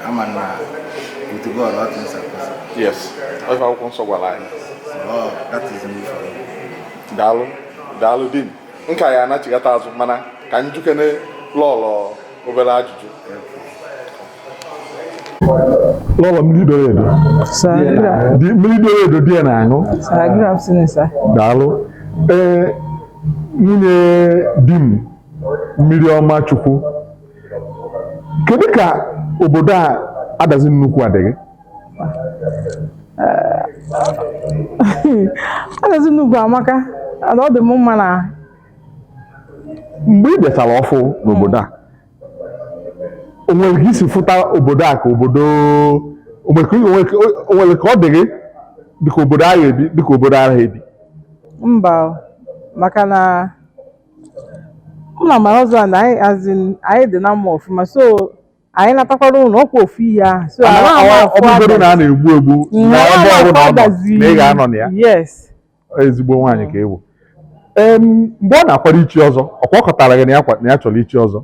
Ama na with God all things are possible.
Yes, ọ ife akwụkwọ nsọ gwara anyị.
So that is me for you.
Daalụ, daalụ di m. Nka ya anachigata azụ, mana ka njukene lọlọ obere ajụjụ. Lọlọ, mmiri doro edo.
Sir, good,
Mmiri doro edo di ya na-aṅụ.
Sir, good afternoon, sir.
Daalụ. Ee, nwunye di m, mmiri ọma Chukwu, kedu ka obodo a adazi nnukwu adịghị?
Adazi nnukwu amaka, and ọ dị m mma na
Mgbe ị bịachara ọfụ n'obodo a, o nwere ka isi fụta obodo a ka obodo o nwere ka ọ dị gị dịka obodo ahụ ebi, dịka obodo ahụ ebi?
Mba o, maka na mụ na my husband anyị, as in, anyị dị na mma ọfụma, so anyị natakwara ụlọ ọkwa ofu ihe ahụ, so
Mana
anaghị m
ọ
afụ
bụgodu na a
adazi.
na-egbu egbu na
Anaghị
ebe
m
ọbụla
afụ
ọ nọ
adazi.
na ị ga-anọ na ya.
Yes.
Ezigbo nwaanyị ka ewu. Mgbe ọ na-akwado ichi ọzọ, ọkwa ọ kọtara gị na ya chọrọ ichi ọzọ,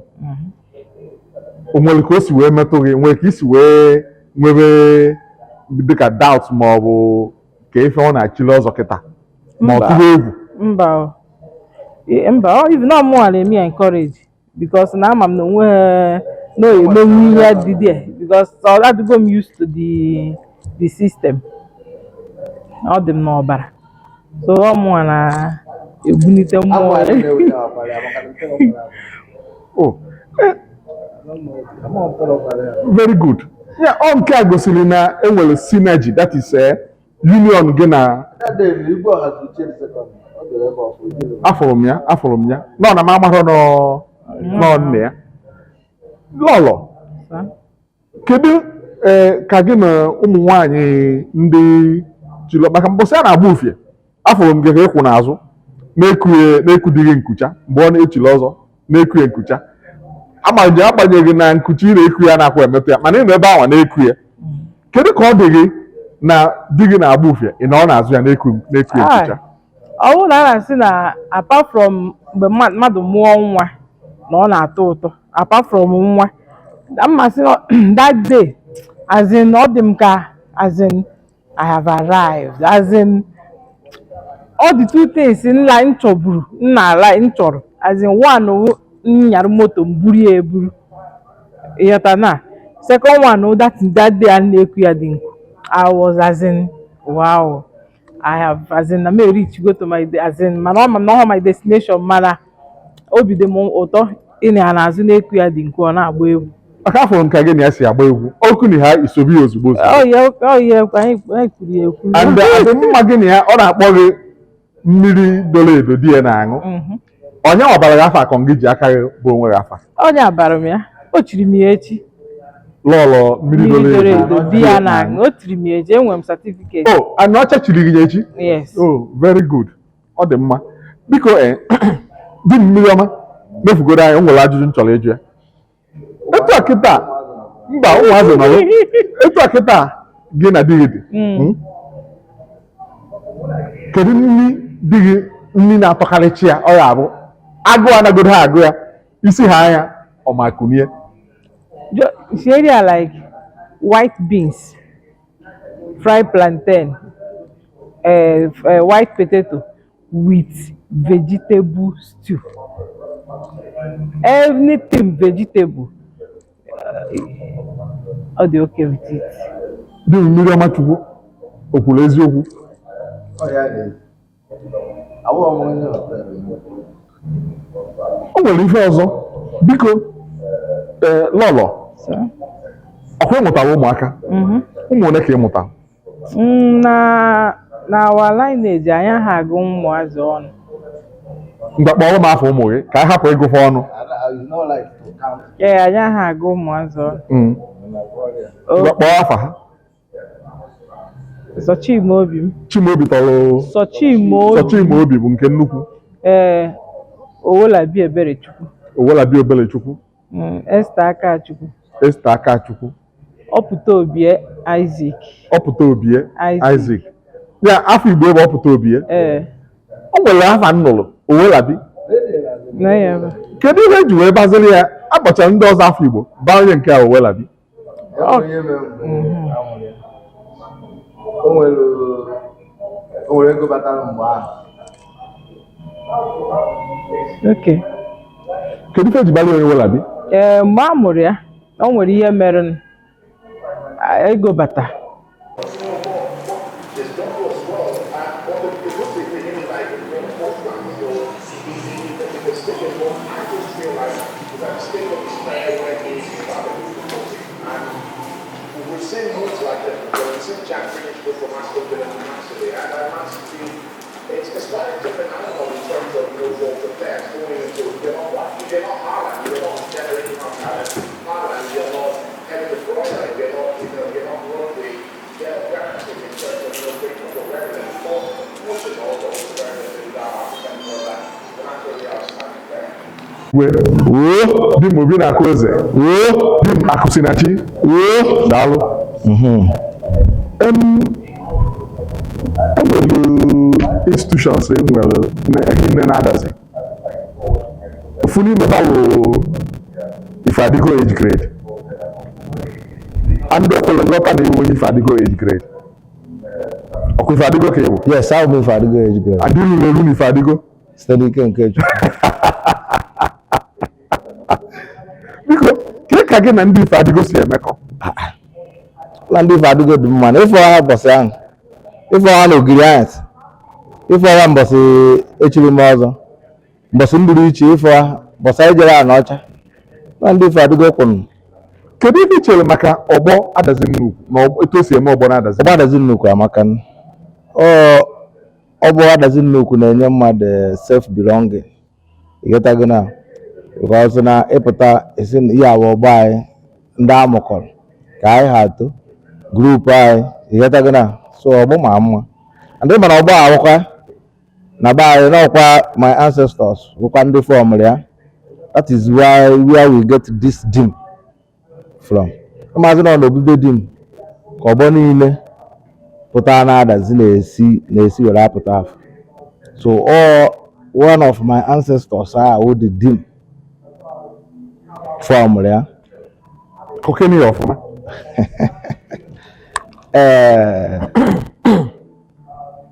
o nwere ka o si wee metụ gị, nwere ka isi wee nwebe dịka doubt ma ọ bụ ka ife ọ na-achili ọzọ kịta, ma ọ
Mba.
tụrụ egwu?
Mba o. Mba ọ, even na mụnwa na-eme ya encourage because na ama m na onwe na o emenwu ihe dị there because ọ adịgo m used to the system, ọ dị m n'ọbara, so ọ mụnwa na-ebunite mmụọ ya.
Oh, very good. Ya ọ nke a gosiri na enwere synergy, that is union gị na afụrụ m ya, afụrụ m ya nọ na m amarọ nọ nọ nne ya. Lọlọ,
Sir?
kedu ee ka gị na ụmụ nwanyị ndị chịrị, maka mbọsị a na-agba ufie, afụrụ m gị ka ịkwụ n'azụ na-ekughị na-ekudighị nkucha mgbe ọ na-echili ọzọ, na-ekughị nkucha, agbanyeghị na nkuchi ị na-eku ya na-akwa emetụ ya, mana ị nọ ebe ahụ na-eku ya. Kedu ka ọ dị gị na di gị na-agba ufie, ị nọ n'azụ ya na-eku na-eku nkucha?
Ọ bụrụ na a na-asị na apart from mgbe mmadụ mụọ nwa na ọ na-atọ ụtọ, apart from nwa, mmasị na that day, as in, ọ dị m ka, as in, I have arrived, as in, all the two things nla m chọburu nna ala m chọrọ, as in, one wụ nyara moto m buru ya eburu, ịghọta, na second one wụ that day a na-eku ya dị nku, I was, as in, wow, I have, as in, na m reach go to my, as in, mana ọ ma na ọ my destination, mana obi dị m ụtọ ịna ya n'azụ na-eku ya dị nku, ọ na-agba egwu.
Maka afọ nke gị na ya si agba egwu ọkụ na ha isobi ya ozugbo ozugbo.
Ọ ya, ọ ya, anyị kwuru ya ekwu.
And adị mma gị na ya, ọ na-akpọ gị mmiri doro edo di ya na-aṅụ. Onye ọbara gị afa akọ gị ji aka gị bụ onwe gị afa?
Onye abara m ya, o chiri m ya echi.
Lọlọ mmiri
mmiri
doro
doro
edo
edo di ya na-aṅụ, o tiri m ya echi, enwere m certificate.
Oh, anụ ọcha chiri gị ya echi?
Yes.
Oh, very good, ọ dị mma. Biko, di m, mmiri ọma mefugoro anyị, o nwere ajụjụ m chọrọ ịjụ ya. Etu a kịta, mba, ụmụazị nọrọ, etu a kịta gị na di gị dị, Kedu nri di gị, nri na-atọkarịchi ya, ọ ya abụ agụụ anagodo ha agụ ya isi ha anya ọ ma kunie?
Area like white beans, fried plantain, white potato with vegetable stew. Anything vegetable, ọ dị okay with it.
Di m, mmiri ọma Chukwu, o kwuru eziokwu?
Ọ ya dị. Awọ m onye hotel.
O nwere ife ọzọ, biko. Ee, lọlọ,
Sir?
ọkwa ị mụtara ụmụaka? Ụmụ ole ka ị mụtara?
Na our lineage, anyị aha agụ ụmụazị ọnụ.
Mgbe kpọrọ m afọ ụmụ gị ka anyị hapụ ịgụfe ọnụ.
I no like to count.
Ee, anyị aha agụ ụmụazị ọnụ.
Mgbe kpọọ afa ha.
Sọ Chimaobi m.
Chimaobi tọrọ?
Sọ Chimaobi.
Sọ Chimaobi bụ nke nnukwu?
Ee. Owolabi Eberechukwu.
Owolabi Obelechukwu.
Esther Akachukwu.
Esther Akachukwu.
Ọpụta Obie Isaac.
Ọpụta Obie
Isaac.
Isaac. Ya afọ Igbo bụ Ọpụta Obie.
Ee.
O nwere afa m nụrụ Owolabi.
Na ya bụ.
Kedu ihe eji wee baziri ya akpọchara ndị ọzọ afọ Igbo baa onye nke a Owolabi?
O nwere ego batara mgbe ahụ.
Okay.
Kedu ife eji balị onye Owolabi?
Ee, mgbe a mụrụ ya, o nwere ihe mere ego bata.
Woo di m Obi na-akụ eze. Woo di m Akụsinachi. Woo daalụ. Enwere institutions enwere nne na-adazi. Ofu n'ime ha bụ Ifeadigo age grade. And ekwere nghọta na iwu onye Ifeadigo age grade. Ọkwa Ifeadigo ka ịwụ?
Yes, abụ m Ifeadigo age grade.
Adịrị elu na Ifeadigo?
Site n'ike nke Chukwu.
Biko, kee ka gị na ndị Ifeadigo si emekọ?
Na ndị Ifeadigo dị mma na ịfụ ha mbọsị ahụ, ịfụ ha n'ogiri anyasị, ịfụ ha mbọsị echiri m ọzọ, mbọsị m buru iche ịfụ ha, mbọsị anyị jere ana ọcha. Na ndị Ifeadigo kwụrụ.
Kedu ife i chere maka ọgbọ adazi nnukwu na etu o si eme ọgbọ na-adazi?
Ọgbọ adazi nnukwu amaka. Ọgbọ adazi nnukwu na-enye mmadụ self belonging. Ịghọtago na because na ịpụta esi na ihe awa ọgbọ anyị ndị amụkọrọ ka anyị ha atọ group anyị, ịghọtago na so ọgbọ ma mma. And ịma na ọgbọ awụkwa na be anyị n'ọkwa my ancestors bụkwa ndị fọmụrụ ya. That is why where we get this dim from. Maazị nọ n'obibi dim ka ọgbọ niile pụta na-adazi na-esi were apụta afọ. So all one of my ancestors are who the dim fọmụrụ ya.
Kokene ya ọfụma.
Ee,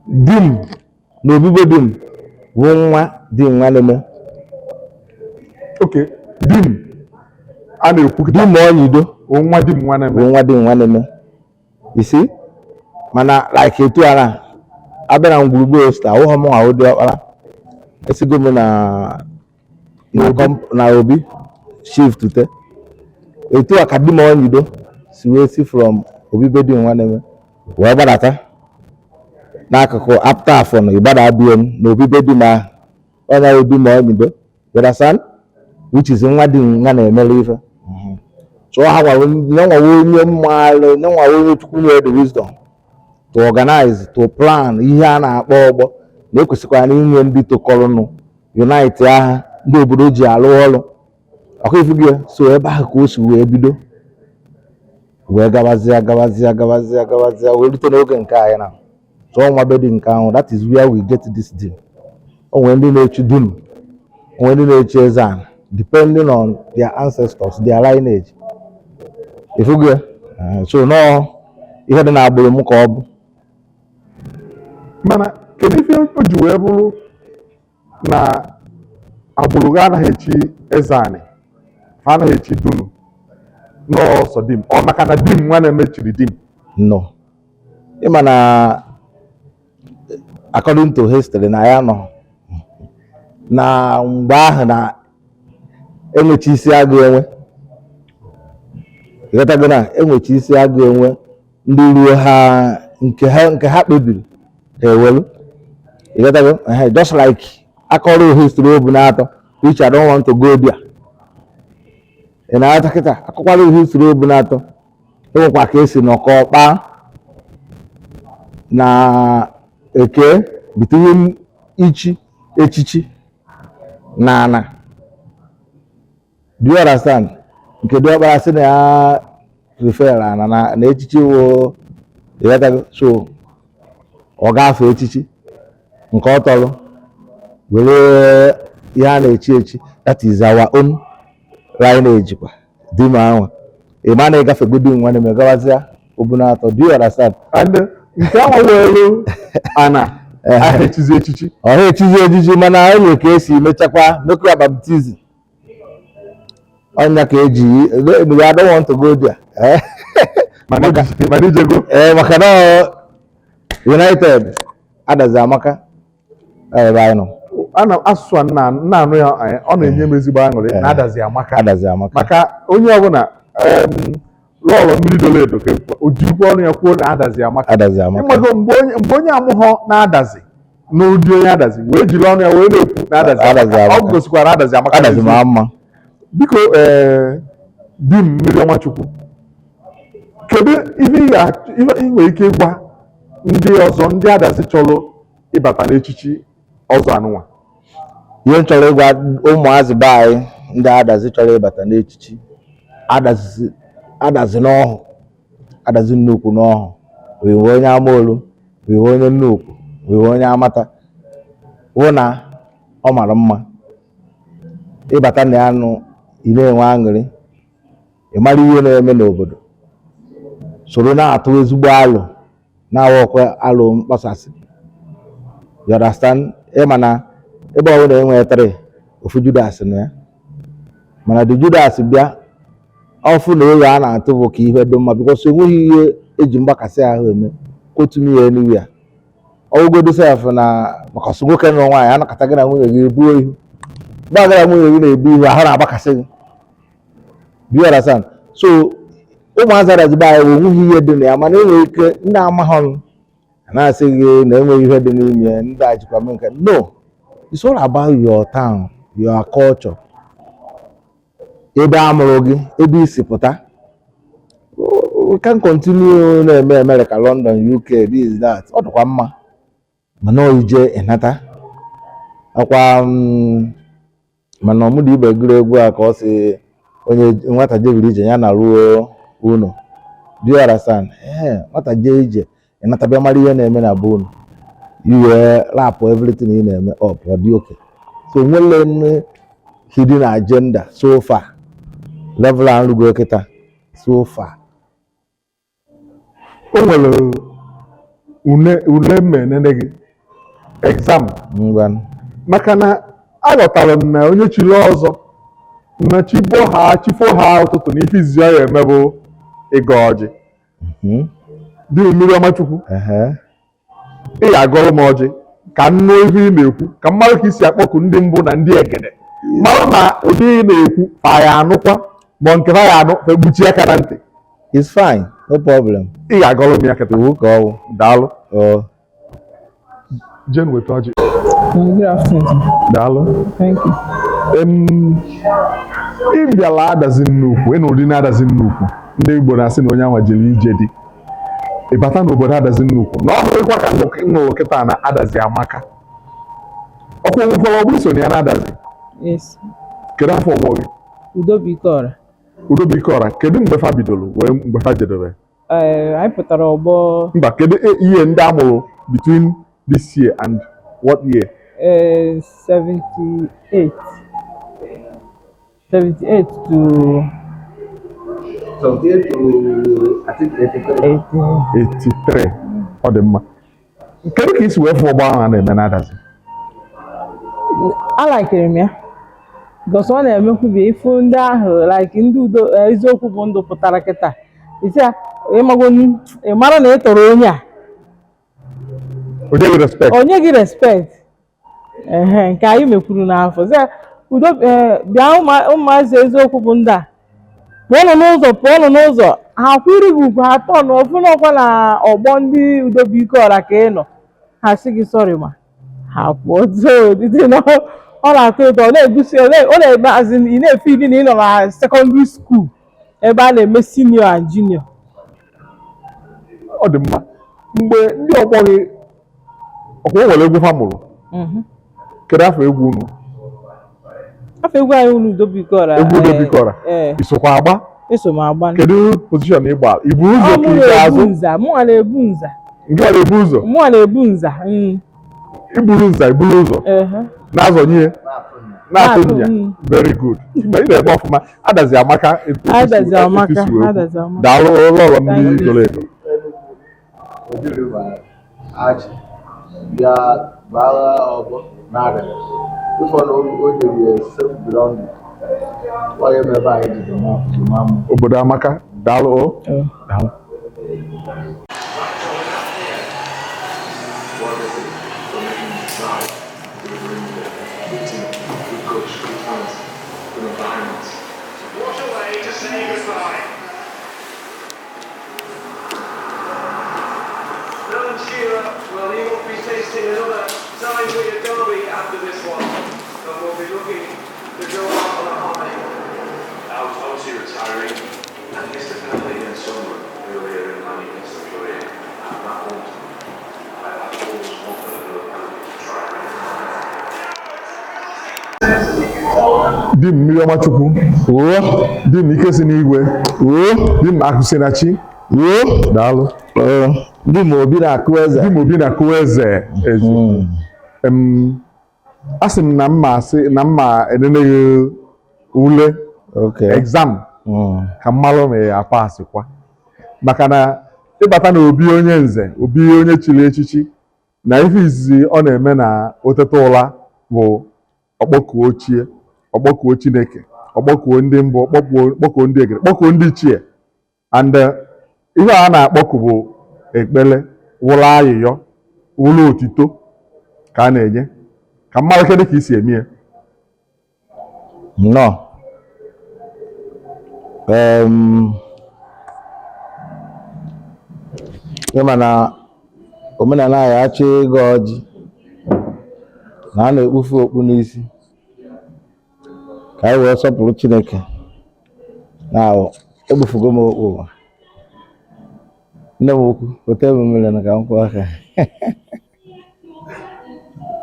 dim n'obibi dim bụ nwa di nwa na-eme.
Okay, dim a na-ekwu
dim Onyido
bụ nwa di m nwa na-eme.
Bụ nwa di nwa na-eme. You see? Mana like etu a na abịa na ngwurugbe osta awụghọ m nwa ụdị ọkpara. Esigo m na obi shift te. Etu a ka di m Onyido si wee si from obibe di nwa na-eme wee gbadata n'akụkụ after afọ na ịgbada bie m na obibe di m ahụ. Onye ahụ di m Onyido, you understand? Which is nwa di nwa na-emere ife. So ha nwawo onye mmalụ, nye nwawo onye Chukwu nyere the wisdom to organize, to plan ihe a na-akpọ ọgbọ na ekwesịkwara na inwe ndị tokọrọnụ unite agha ndị obodo ji alụ ọrụ. Ọkwa ifu gị so ebe ahụ ka o si wee bido wee gabazịa gabazịa gabazịa gabazịa wee rute n'oge nke anyị na so nwa be dị nke ahụ. That is where we get this deal. O nwere ndị na-echu dum, o nwere ndị na-echu eze ala, depending on their ancestors, their lineage. Ifugo so nọọ ihe dị n'agbụrụ m ka ọ bụ.
Mana kedu ife o ji wee bụrụ na agbụrụ gị anaghị echi eze anị, ha anaghị echi dunu n'ọsọ dim? Ọ maka na dim nwa na-emechiri dim?
No, ịma na according to history na ya nọ na mgbe ahụ na enwechi isi agụ enwe, ịghọtago na enwechi isi agụ enwe ndị ruo ha nke ha kpebiri ha ewelu, ịghọtago? Just like akọrọ history obu na-atọ, which I don't want to go there. Ị na-aghọta kịta akọkwara history obu na-atọ, enwekwa ka esi nọkọ kpaa na eke between ichi echichi. Na ana. Do you understand? Nke diọkpara sị na ya prefer ana na echichi wo, ịghọtago? So ọ gafee echichi nke ọ tọrọ were ihe a na-echi echi, that is our own lineage kwa di m anwa. Ị ma na ịgafegodi nwanne m, gawazịa Obunato. Do you understand?
And nke ahụ welu ana aha echizi echichi.
Ọha echizi ejiji, mana e nwere ka esi mechakwa mekwa ya baptism. Ọnya ka eji. I don't want to go there. Eh?
Mana ijego.
Ee, maka na United Adazi Amaka ebe anyị nọ.
Ana asụsụ a nna anụ ya, ọ na-enye m ezigbo aṅụrị na Adazi Amaka.
Adazi Amaka.
Maka onye ọbụla, lọlọ mmiri dolo edo ka o jirikwa ọnụ ya kwuo na Adazi Amaka.
Adazi Amaka.
Ịmago mgbe onye amụghọ na-adazi n'ụdị onye Adazi wee jiri ọnụ ya wee na-ekwu na Adazi
Adazi
Amaka, ọ
Amaka.
gosikwara Adazi Amaka
Adazi
n'eziokwu.
ma mma.
Biko, ee, di m mmiri ọnwa Chukwu, kedu ihe ị nwere ike ịgwa ndị ọzọ, ndị Adazi chọrọ ịbata n'echichi ọzọ anụnwa?
Ihe m chọrọ ịgwa ụmụazị be anyị, ndị Adazi chọrọ ịbata n'echichi Adazi, Adazi n'ọhụ, Adazi nnukwu n'ọhụ, wiwe onye Amaolu, wiwe onye nnukwu, wiwe onye Amata, hụ na ọ mara mma ịbata na ya nụ. Ị na-enwe aṅụrị, ị mara ihe na-eme n'obodo, soro na-atụ ezigbo alụ, na-awọkwa alụ mkpasasị. You understand? Ịma na ebe ọbụla enwere three, ofu Judas na ya, mana the Judas bịa ọfụ na ego a na-atụ bụ ka ihe dị mma, because enweghị ihe eji mgbakasị ahụ eme kotu m ihe n'iwu ya ọgwụgodo sef na maka ọsọ nwoke na nwaanyị anakọta. Gị na nwunye gị ebuo ihu, mgbe agara nwunye gị na-ebu ihu, ahụ na-agbakasị gị. Do you understand? So ụmụazị Adazi be anyị bụ onweghị ihe dị na ya, mana enwere ike ndị amaghọ na-asị gị na enweghị ihe dị n'ime ya, ndị a jikwa mee nke. No, it's all about your town, your culture, ebe a mụrụ gị, ebe isi pụta. We can continue na-eme America, London, UK, this, that, ọ dịkwa mma, mana ọ ije ịnata akwa mana ọmụdị ibe gụrụ egwu a ka ọ si onye nwata jebiri ije ya na ruo unu. Do you understand? Ee, nwata jee ije ịnata, bịa mara ihe na-eme na be unu, iwee rapụ everything ị na-eme up, ọ dị oke. So nwere hidden agenda so far, level a nrugo kịta so far.
O nwere ule mma enene gị, exam.
Ngwanụ.
Maka na aghọtara m na onye chiri ọzọ na chibo ha chifo ha ụtụtụ na ife izizi ọ ya eme bụ ịgọ ọjị. Dị mmiri ọma Chukwu, ị ga-agọrọ m ọjị ka m nụ ihe ị na-ekwu, ka m mara ka isi akpọku ndị mbụ na ndị egede, mara na ụdị ị na-ekwu fa ya anụkwa, ma nke fa ya anụ fa ekpuchi aka na ntị.
It's fine, no problem.
Ị ga-agọrọ m ya kịta.
Iwu ka ọ bụ.
Daalụ.
Ọ.
Jen, weta ọjị.
Good afternoon, sir.
Daalụ.
Thank you.
Ị bịala Adazi nnukwu, ị na ụdị na-adazi nnukwu, ndị Igbo na-asị na onye anwa jere ije dị ịbata n'obodo Adazi nnukwu na ọ bụrụkwa ka nụrụ kịta na Adazi Amaka, ọkwa nwekwara ọ bụrụ so na ya na Adazi.
Yes.
Kedu afọ ọgbọ gị?
Udobikora.
Udobikora. Kedu mgbe fa bidoro wee mgbe fa jedebe?
Ee, anyị pụtara ọgbọ.
Mba, kedu ihe ndị a mụrụ between this year and what year?
Ee, 78. 78 to
78 to, I think, 83.
80.
83. Ọ dị mma. Kedu ka isi wee fụ ọgbọ ahụ a na-eme n'Adazi?
Alikere m ya because ọ na-emekwubi ịfụ ndị ahụ, like ndị udo, eziokwu bụ ndụ pụtara kịta isi ya, ịmagonu, ị mara na ị tọrọ onye a.
Onye gị respect.
Onye gị respect. Ehe, nke anyị mekwuru n'afọ sị ya, udo, bịa ụmụazị eziokwu bụ ndị a, pụọnụ n'ụzọ, pụọnụ n'ụzọ. Ha kwiri gị ugwu, ha tọ na ọfụnọkwa na ọgbọ ndị Udobikora ka ị nọ, ha sị gị sorry ma ha pụọ. So dịdị na ọ na-atọ ụtọ, ọ na-egosi, ọ na-eme as in, ị na-efeel na ị nọ na secondary school ebe a na-eme senior and junior.
Ọ dị mma. Mgbe ndị ọgbọ gị ọkwa o nwere egwu ha mụrụ, kedu afọ egwu unu?
Afọ egwu anyị unu Udobikọra.
Egwu Udobikọra.
Ee.
Isokwa agba?
Eso m agba.
Kedu position ị gbara? I bu ụzọ
Ọ
ka
mụ
ị
na-ebu
azụ?
nza, mụnwa na-ebu nza.
Nke a na-ebu ụzọ?
Mụnwa na-ebu nza.
I buru nza, i buru ụzọ.
Ehe.
Na-azọnye na-atụ
Na-atụ,
nya.
mm.
Very good. Mgbe ị na-eme ọfụma, Adazi amaka etu isi
Adazi
etu
amaka,
isi wee kwu.
Adazi amaka.
Daalụ ụlọọrụ
Thank
mmiri
you.
doro edo.
Oji River achị bịa gbaa ọgbọ narị ifo na o nyere ya self belonging onye ebe anyị ji ma mụ.
Obodo amaka, daalụ o. Daalụ.
What a way to say goodbye. Alan Shearer, well, he won't be tasting another Tyne-Wear derby after this one, and will be looking to go out on a high.
I was obviously retiring and missed a penalty against Sunderland earlier in my Newcastle career. At that point, I always wanted another penalty to try and
Di m mmiri ọma Chukwu. Oo. Di m ike si n'igwe. Oo. Di m akụ si na chi. Oo. Daalụ.
Di m obi na-akụ eze.
Di m obi na-akụ eze. Eze. Asị m na mma asị na mma enene gị ule. Exam. Ka mmalụ ma ya pasị kwa. Maka na ịbata na obi onye nze, obi onye chiri echichi, na ife izizi ọ na-eme na otete ụla bụ ọkpọkuo chie, ọkpọkuo Chineke, ọkpọkuo ndị mbụ, ọkpọkuo ndị egede, kpọkuo ndị ichie. And ihe a na-akpọku bụ ekpele, wụlụ ayịyọ, wụlụ otito ka a na-enye. Ka mmadụ kedu ka isi eme ya?
Nnọọ. Ịma na omenala anyị achọ ịgọ ọjị na a na-ekpufu okpu n'isi ka anyị wee sọpụrụ Chineke. Na ekpufugo m okpu. Nne m ukwu, weta m mmiri na ka m kwụọ aka.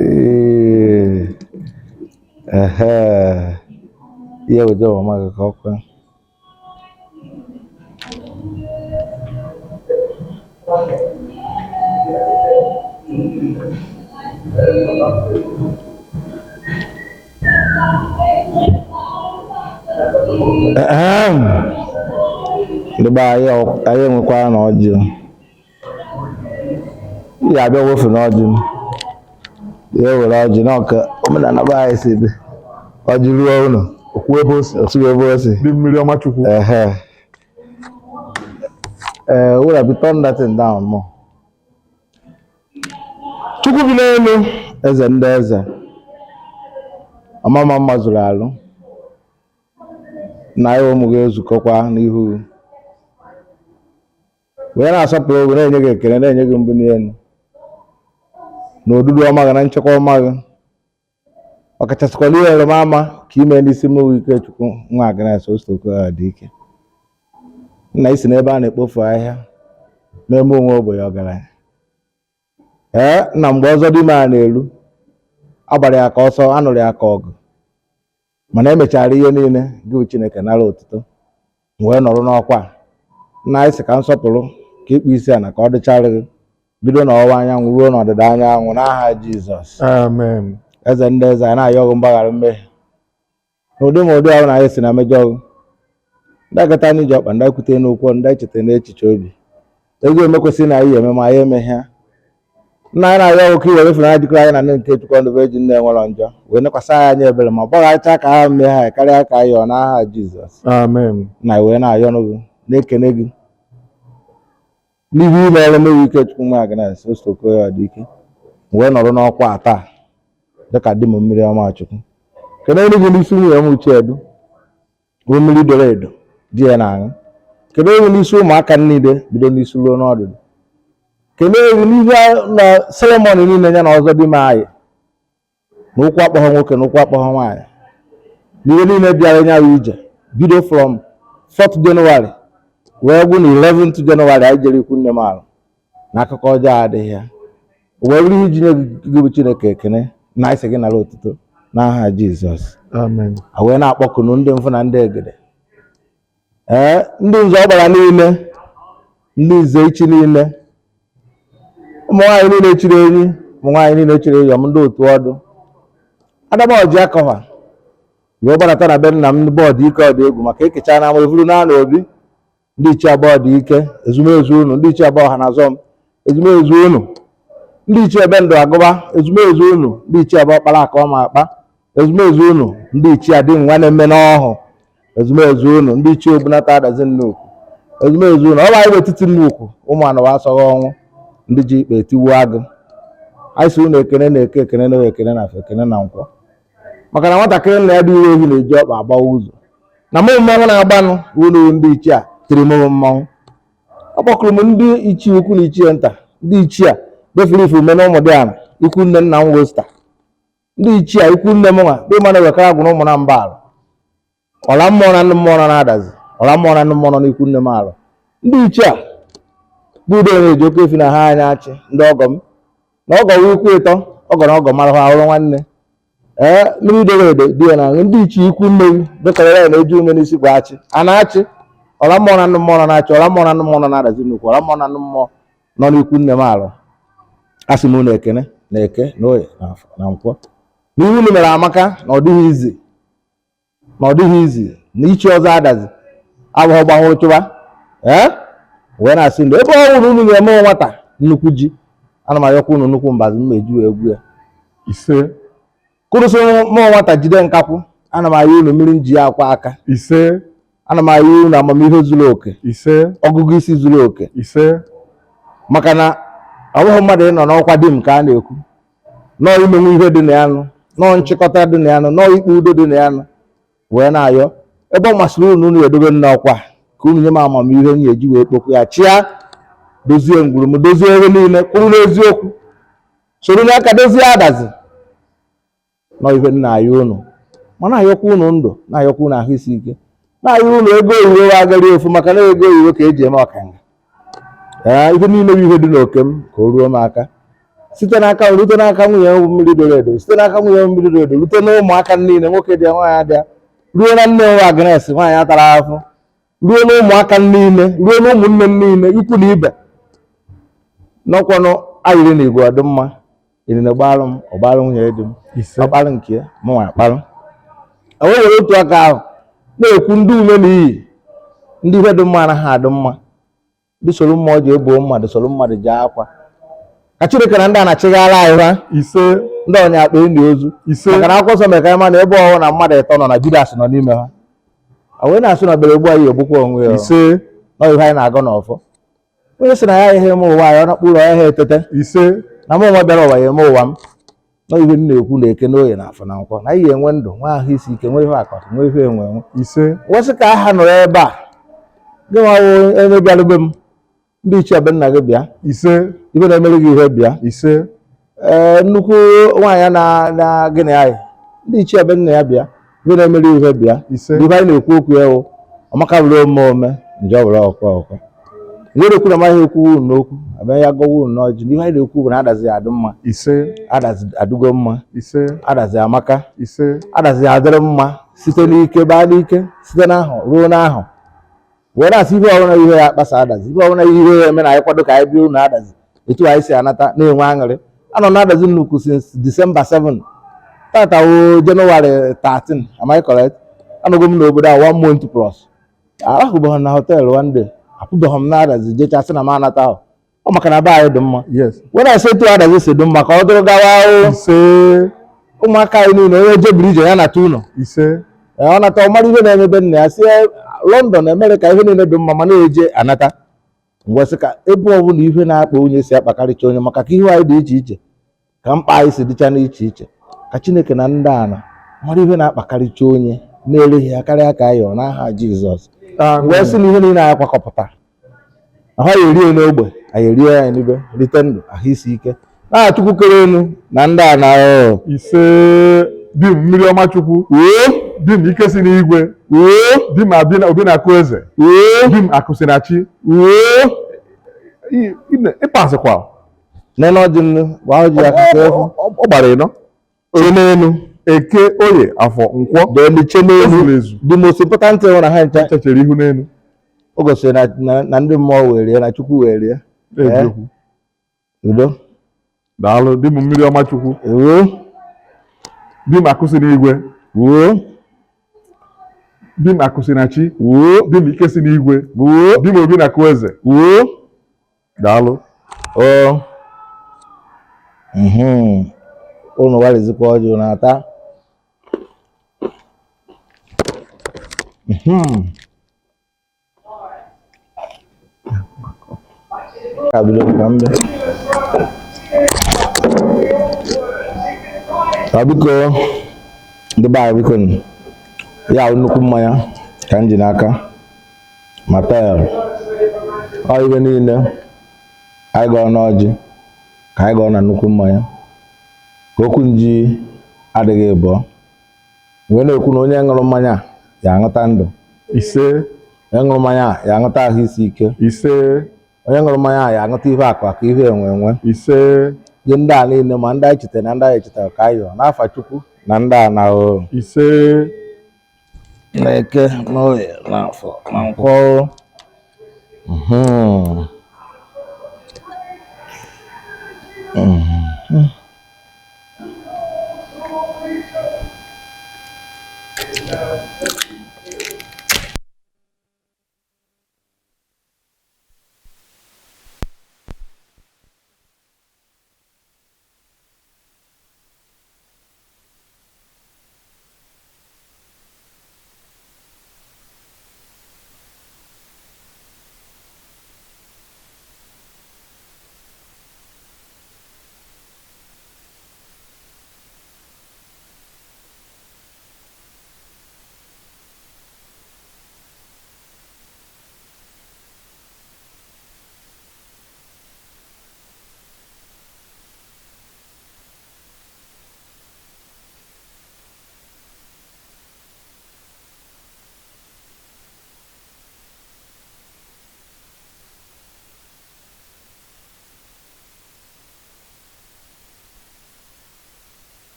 Ee, ehe, ihe weta mama gị ka ọ kwee. Ehem. Ndị be anyị anyị enwekwara na ọjị. Ya abịa wefu na ọjị. Ya ewere ọjị na ọka omenala be anyị si dị. Ọjị ruo ụlọ.
Okwu ebe o si.
Osu ebe o si.
Dị mmiri ọma Chukwu.
Ehe. Would have turn that thing down more. Chukwu bi n'elu, eze ndị eze. Ọmama mma zuru alụ. Na anyị ụmụ gị ezukọkwa n'ihu gị. Wee na-asọpụrụ gị, na-enye gị ekele, na-enye gị mbuli elu. Na odudu ọma gị na nchekwa ọma gị. Ọkachasịkwa n'ihe ere m ama ka ime n'isi m Ikechukwu nwa Agnes Ostokoya dị ike. Nna isi n'ebe a na-ekpofu ahịhịa na-eme onwe ogbenye ọgaranya. Ee, nna mgbe ọzọ dị ime a na-eru, a gbara ya ka ọsọ, a nụrụ ya ka ọgụ. Mana emechara ihe niile, gị bụ Chineke nara otuto, wee nọrọ n'ọkwa a. Nna anyị sị ka nsọpụrụ ka ịkpụ isi ala ka ọ dịchara gị bido n'ọwụwa anyanwụ ruo n'ọdịda anyanwụ n'aha Jizọs.
Amen.
Eze ndị eze, anyị na-ayọ gị mgbaghara mmehie n'ụdị ma ụdị ọbụla anyị si na mejọ gị. Ndị akata n'iji ọkpa, ndị ekwute n'okwu ọnụ, ndị echeta n'echiche obi. Ezi ome kwesịrị na anyị eme ma anyị emeghe. Nna anyị na-ayọ gị ka i were ịfụnanya jikọrọ anyị na nne nke Chukwu ndụ eji nne nwere njọ wee nekwasị anyị anya ebere ma gbagharịcha ka ha mmehie anyị karịa ka anyị yọọ n'aha Jizọs.
Amen.
Na wee na-ayọ gị na-ekene gị n'ihu ime ọrụ mewe Ikechukwu nwa Agnes Ostokoya dị ike wee nọrọ n'ọkwa a taa dịka di m mmiri ọma Chukwu. Kedu gị n'isi nwunye m Chiedu bụ mmiri doro edo di ya na-aṅụ. Kedu gị n'isi ụmụaka niile bido n'isi ruo n'ọdụdụ. Kedu gị n'ihu na seremoni niile ya na ọzọ di m anyị na ụkwụ akpọghọ nwoke na ụkwụ akpọghọ nwaanyị na ihe niile bịara nya ya ije bido from 4th January wee gwụ na 11th January anyị jere ikwu nne m alụ na akụkọ ọjọọ adịghị ya. O wee bụrụ ihe iji nye gị bụ Chineke ekene na anyị sị gị nara otuto n'aha Jizọs.
Amen.
A wee na-akpọkunu ndị mfụ na ndị egede, ee, ndị nze ọgbara niile, ndị nze ichi niile, ụmụ nwaanyị niile chiri enyi, ụmụ nwaanyị niile chiri ịyọm, ndị otu ọdụ adaba ọji akọva wee gbadata na be nna m bọọdụ ike ọdụ egwu maka ekecha na ama evuru na obi. Ndị ichie abụọ dị ike ezumezu unu, ndị ichie abụọ ha na azọ m ezumezu unu, ndị ichie ebe ndụ agụba ezumezu unu, ndị ichie abụọ kpara aka ọma akpa ezumezu unu, ndị ichie adị nwa na-eme n'ọhụ ezumezu unu, ndị ichie ogbunata adazi nnukwu ezumezu unu. Ọ bụ anyị bụ etiti nnukwu ụmụ anụwa asọghị ọnwụ, ndị ji ikpe etiwu agụ. Anyị si unu ekene na eke, ekene na ekene na afọ, ekene na nkwọ, maka na nwatakịrị nna ya dị iwe ehi na-eji ọkpa agbawa ụzọ na mụ mmanwụ na-agbanụ unu. Ndị ichie a tiri m mmanwụ, akpọkụrụ m ndị ichie ukwu na ichie nta, ndị ichie a befuru ifu ume na ụmụ dị ala ikwu nne nna m wosta, ndị ichie a ikwu nne m nwa dị mana wekara gwụrụ ụmụ na mba alụ ọla mmụọ na ndị mmụọ nọ na-adazi, ọla mmụọ na ndị mmụọ nọ n'ikwu nne m alụ. Ndị ichie a bụ udo na-eji oke efi na ha anya achị ndị ọgọ m na ọgọ wụ ikwu ịtọ ọgọ na ọgọ mara ha ahụrụ nwanne. Ee, mmiri doro edo dị ya na ndị ichie ikwu nne gị dịkọrọ ya na-eji ume n'isi bụ achị a na-achị ọla mmụọ na ndị mmụọ nọ na-achị, ọla mmụọ na ndị mmụọ nọ na-adazi nnukwu, ọla mmụọ na ndị mmụọ nọ n'ikwu nne m alụ. Asị m unu ekene na eke na oye na afọ na nkwọ na ihe unu mere amaka, na ọ dịghị izi, na ọ dịghị izi na ichi ọzọ adazi abụghị gbanwụrụ chụba. Ee, wee na-asị ndụ ebe ọ bụrụ unu ga-eme nwata nnukwu ji, ana m ayọkwa unu nnukwu mbazi m eji wee gwu ya.
Ise.
Kụrụsị mụ nwata jide nkakwụ, ana m ayọ unu mmiri nji ya akwa aka.
Ise.
Ana m ayọ unu amamihe zuru oke.
Ise.
Ọgụgụ isi zuru oke.
Ise.
Maka na ọ bụghị mmadụ ịnọ n'ọkwa di m ka a na-ekwu, nọọ imenwu ihe dị na ya nụ, nọọ nchịkọta dị na ya nụ, nọọ ikpe udo dị na ya nụ. Wee na-ayọ ebe ọ masịrị unu unu edobe nna ọkwa ka unu nye m amamihe m ga-eji wee kpokwu ya chịa, dozie ngwuru m, dozie ebe niile, kwuru n'eziokwu, soro n'aka dozie adazi nọ ihe nna ayọ unu. Ma na-ayọkwa unu ndụ, na-ayọkwa unu ahụ isi ike, na-ayọ unu ego oyibo agara efu, maka na ego oyibo ka eji eme ọkanga. Ee, ihe niile bụ ihe dị n'oke m ka o ruo m aka, site n'aka m rute n'aka nwunye m mmiri doro edo, site n'aka nwunye m mmiri doro edo rute na ụmụaka niile, nwoke dị nwaanyị dị, ruo na nne m Agnes nwaanyị atara afụ, ruo na ụmụaka niile, ruo na ụmụnne m niile, ikwu na ibe nọkwanụ ayịrị na igwe ọdịmma irina gbalụ m, ọgbalụ nwunye di m, ọkpalụ nke ya mụnwa akpalụ. E wee were otu aka ahụ na-ekwu ndị ume na iyi, ndị ihe dị mma anaghị adị mma, ndị soro mmụọ ji ebuo mmadụ, soro mmadụ ji akwa, ka Chineke na ndị a na-achịgara anyị ha.
Ise.
Ndị ọnya akpa enyi ozu.
Ise.
Maka na akwụkwọ nsọ mere ka anyị ma na ebe ọwụ na mmadụ ịtọ nọ na Judas nọ n'ime ha, a wee na-asụ na bere egbu anyị egbukwa onwe ya.
Ise.
Nọ ihe anyị na-agọ n'ọfọ, onye sị na ya ihe eme ụwa anyị ọ nakpụrụ ya ha etete.
Ise.
Na mụ nwa bịara ụwa ya eme ụwa m. Nọ ihe m na-ekwu na eke na oye na afọ na nkwọ na anyị enwe ndụ, nwe ahụ isi ike, nwe ihe akọ, nwe ihe enwe enwe.
Ise.
Wesị ka aha nọrọ ebe a gị nwa onye bịarube m, ndị ichie be nna gị bịa.
Ise.
Ibe na-emere gị ihe bịa.
Ise.
Ee, nnukwu nwaanyị na gịnị anyị, ndị ichie be nna ya bịa, ibe na-emere ihe bịa.
Ise.
Ibe anyị na-ekwu okwu ya wụ ọmaka bụrụ ome ome njọ bụrụ ọkwa ọkwa nwere ekwu na amaghị ekwu unu n'okwu abịa ya gọwa unu n'ọjị. Ihe anyị na-ekwu bụ na adazi adị mma.
Ise.
Adazi adịgo mma.
Ise.
Adazi amaka.
Ise.
Adazi adịrị mma site n'ike baa n'ike, site n'ahụ ruo n'ahụ, wee na-asị ihe ọbụla ihe ya akpasa adazi, ihe ọbụla ihe ya eme na anyị kwado ka anyị bịa unu adazi etu anyị si anata na-enwe aṅụrị. Anọ na adazi nnukwu since December 7, tata wo January 13, am I correct? Anọgo m n'obodo a 1 month plus, arahụbeghị na họteelụ one day, apụbeghị m na adazi jechasị na m anata ahụ ọ maka na be anyị dị mma.
Yes.
Wee na-asị etu adazi si dị mma ka ọ dụrụ gawa o.
Ise.
Ụmụaka anyị niile onye jebiri ije ya nata ụlọ.
Ise.
Ọ nata ọ mara ihe na-emebe nna ya, si London Amerịka ihe niile dị mma ma na-eje anata. Ngwesị ka ebe ọbụla ihe na-akpa onye si akpakarịcha onye, maka ka ihe anyị dị iche iche, ka mkpa anyị si dịcha n'iche iche, ka Chineke na ndị ana mara ihe na-akpakarịcha onye na-ereghị ya karịa ka anyị ọ n'aha Jizọs. Wee sị na ihe niile anyị kwakọpụta ahụ anyị erie n'ogbe, anyị erie ya n'ibe, rite ndụ ahụ isi ike na Chukwu kere elu na ndị ana.
Ise. Di m mmiri ọma Chukwu. Di m ike si n'igwe. Di m obi na-akụ eze. Di m akụ si na chi. Ịpasịkwa
nene ọjị nnu gbaa ọjị aka ka efu
ọ gbara ịnọ
si n'elu
Eke, Oye, Afọ, Nkwọ.
Deliche n'elu.
Ezuru ezu.
The most important thing na ha ncha
chere ihu n'elu.
O gosiri na ndị mmụọ were ya, na Chukwu were ya.
Eziokwu.
Udo.
Daalụ di m, mmiri ọma Chukwu.
Wuo.
Di m akụsi n'igwe.
Wuo.
Di m akụsi na chi.
Wuo.
Di m ike si n'igwe.
Wuo.
Di m obi na akụ eze.
Wuo.
Daalụ.
O. Unu gbalịzikwa ọjị na-ata. Ka bido ka m bịa. Ọ biko, ndị be anyị, biko nụ. Ya bụ nnukwu mmanya ka m ji n'aka ma tel ọ ibe niile anyị gọọ n'ọjị, ka anyị gọọ na nnukwu mmanya, ka okwu nji adịghị ịbụọ wee na-ekwu na onye ṅụrụ mmanya a ya aṅụta ndụ.
Ise.
Onye ṅụrụ mmanya a ya aṅụta ahụ isi ike.
Ise.
Onye ṅụrụ mmanya a ya aṅụta ihe akụ akụ, ihe enwe enwe.
Ise.
Ihe ndị a niile, ma ndị anyị chetara na ndị anyị chetara, ka anyị yọọ n'afa Chukwu na ndị a na o.
Ise.
Na Eke, na Oye, na Afọ, na Nkwọ.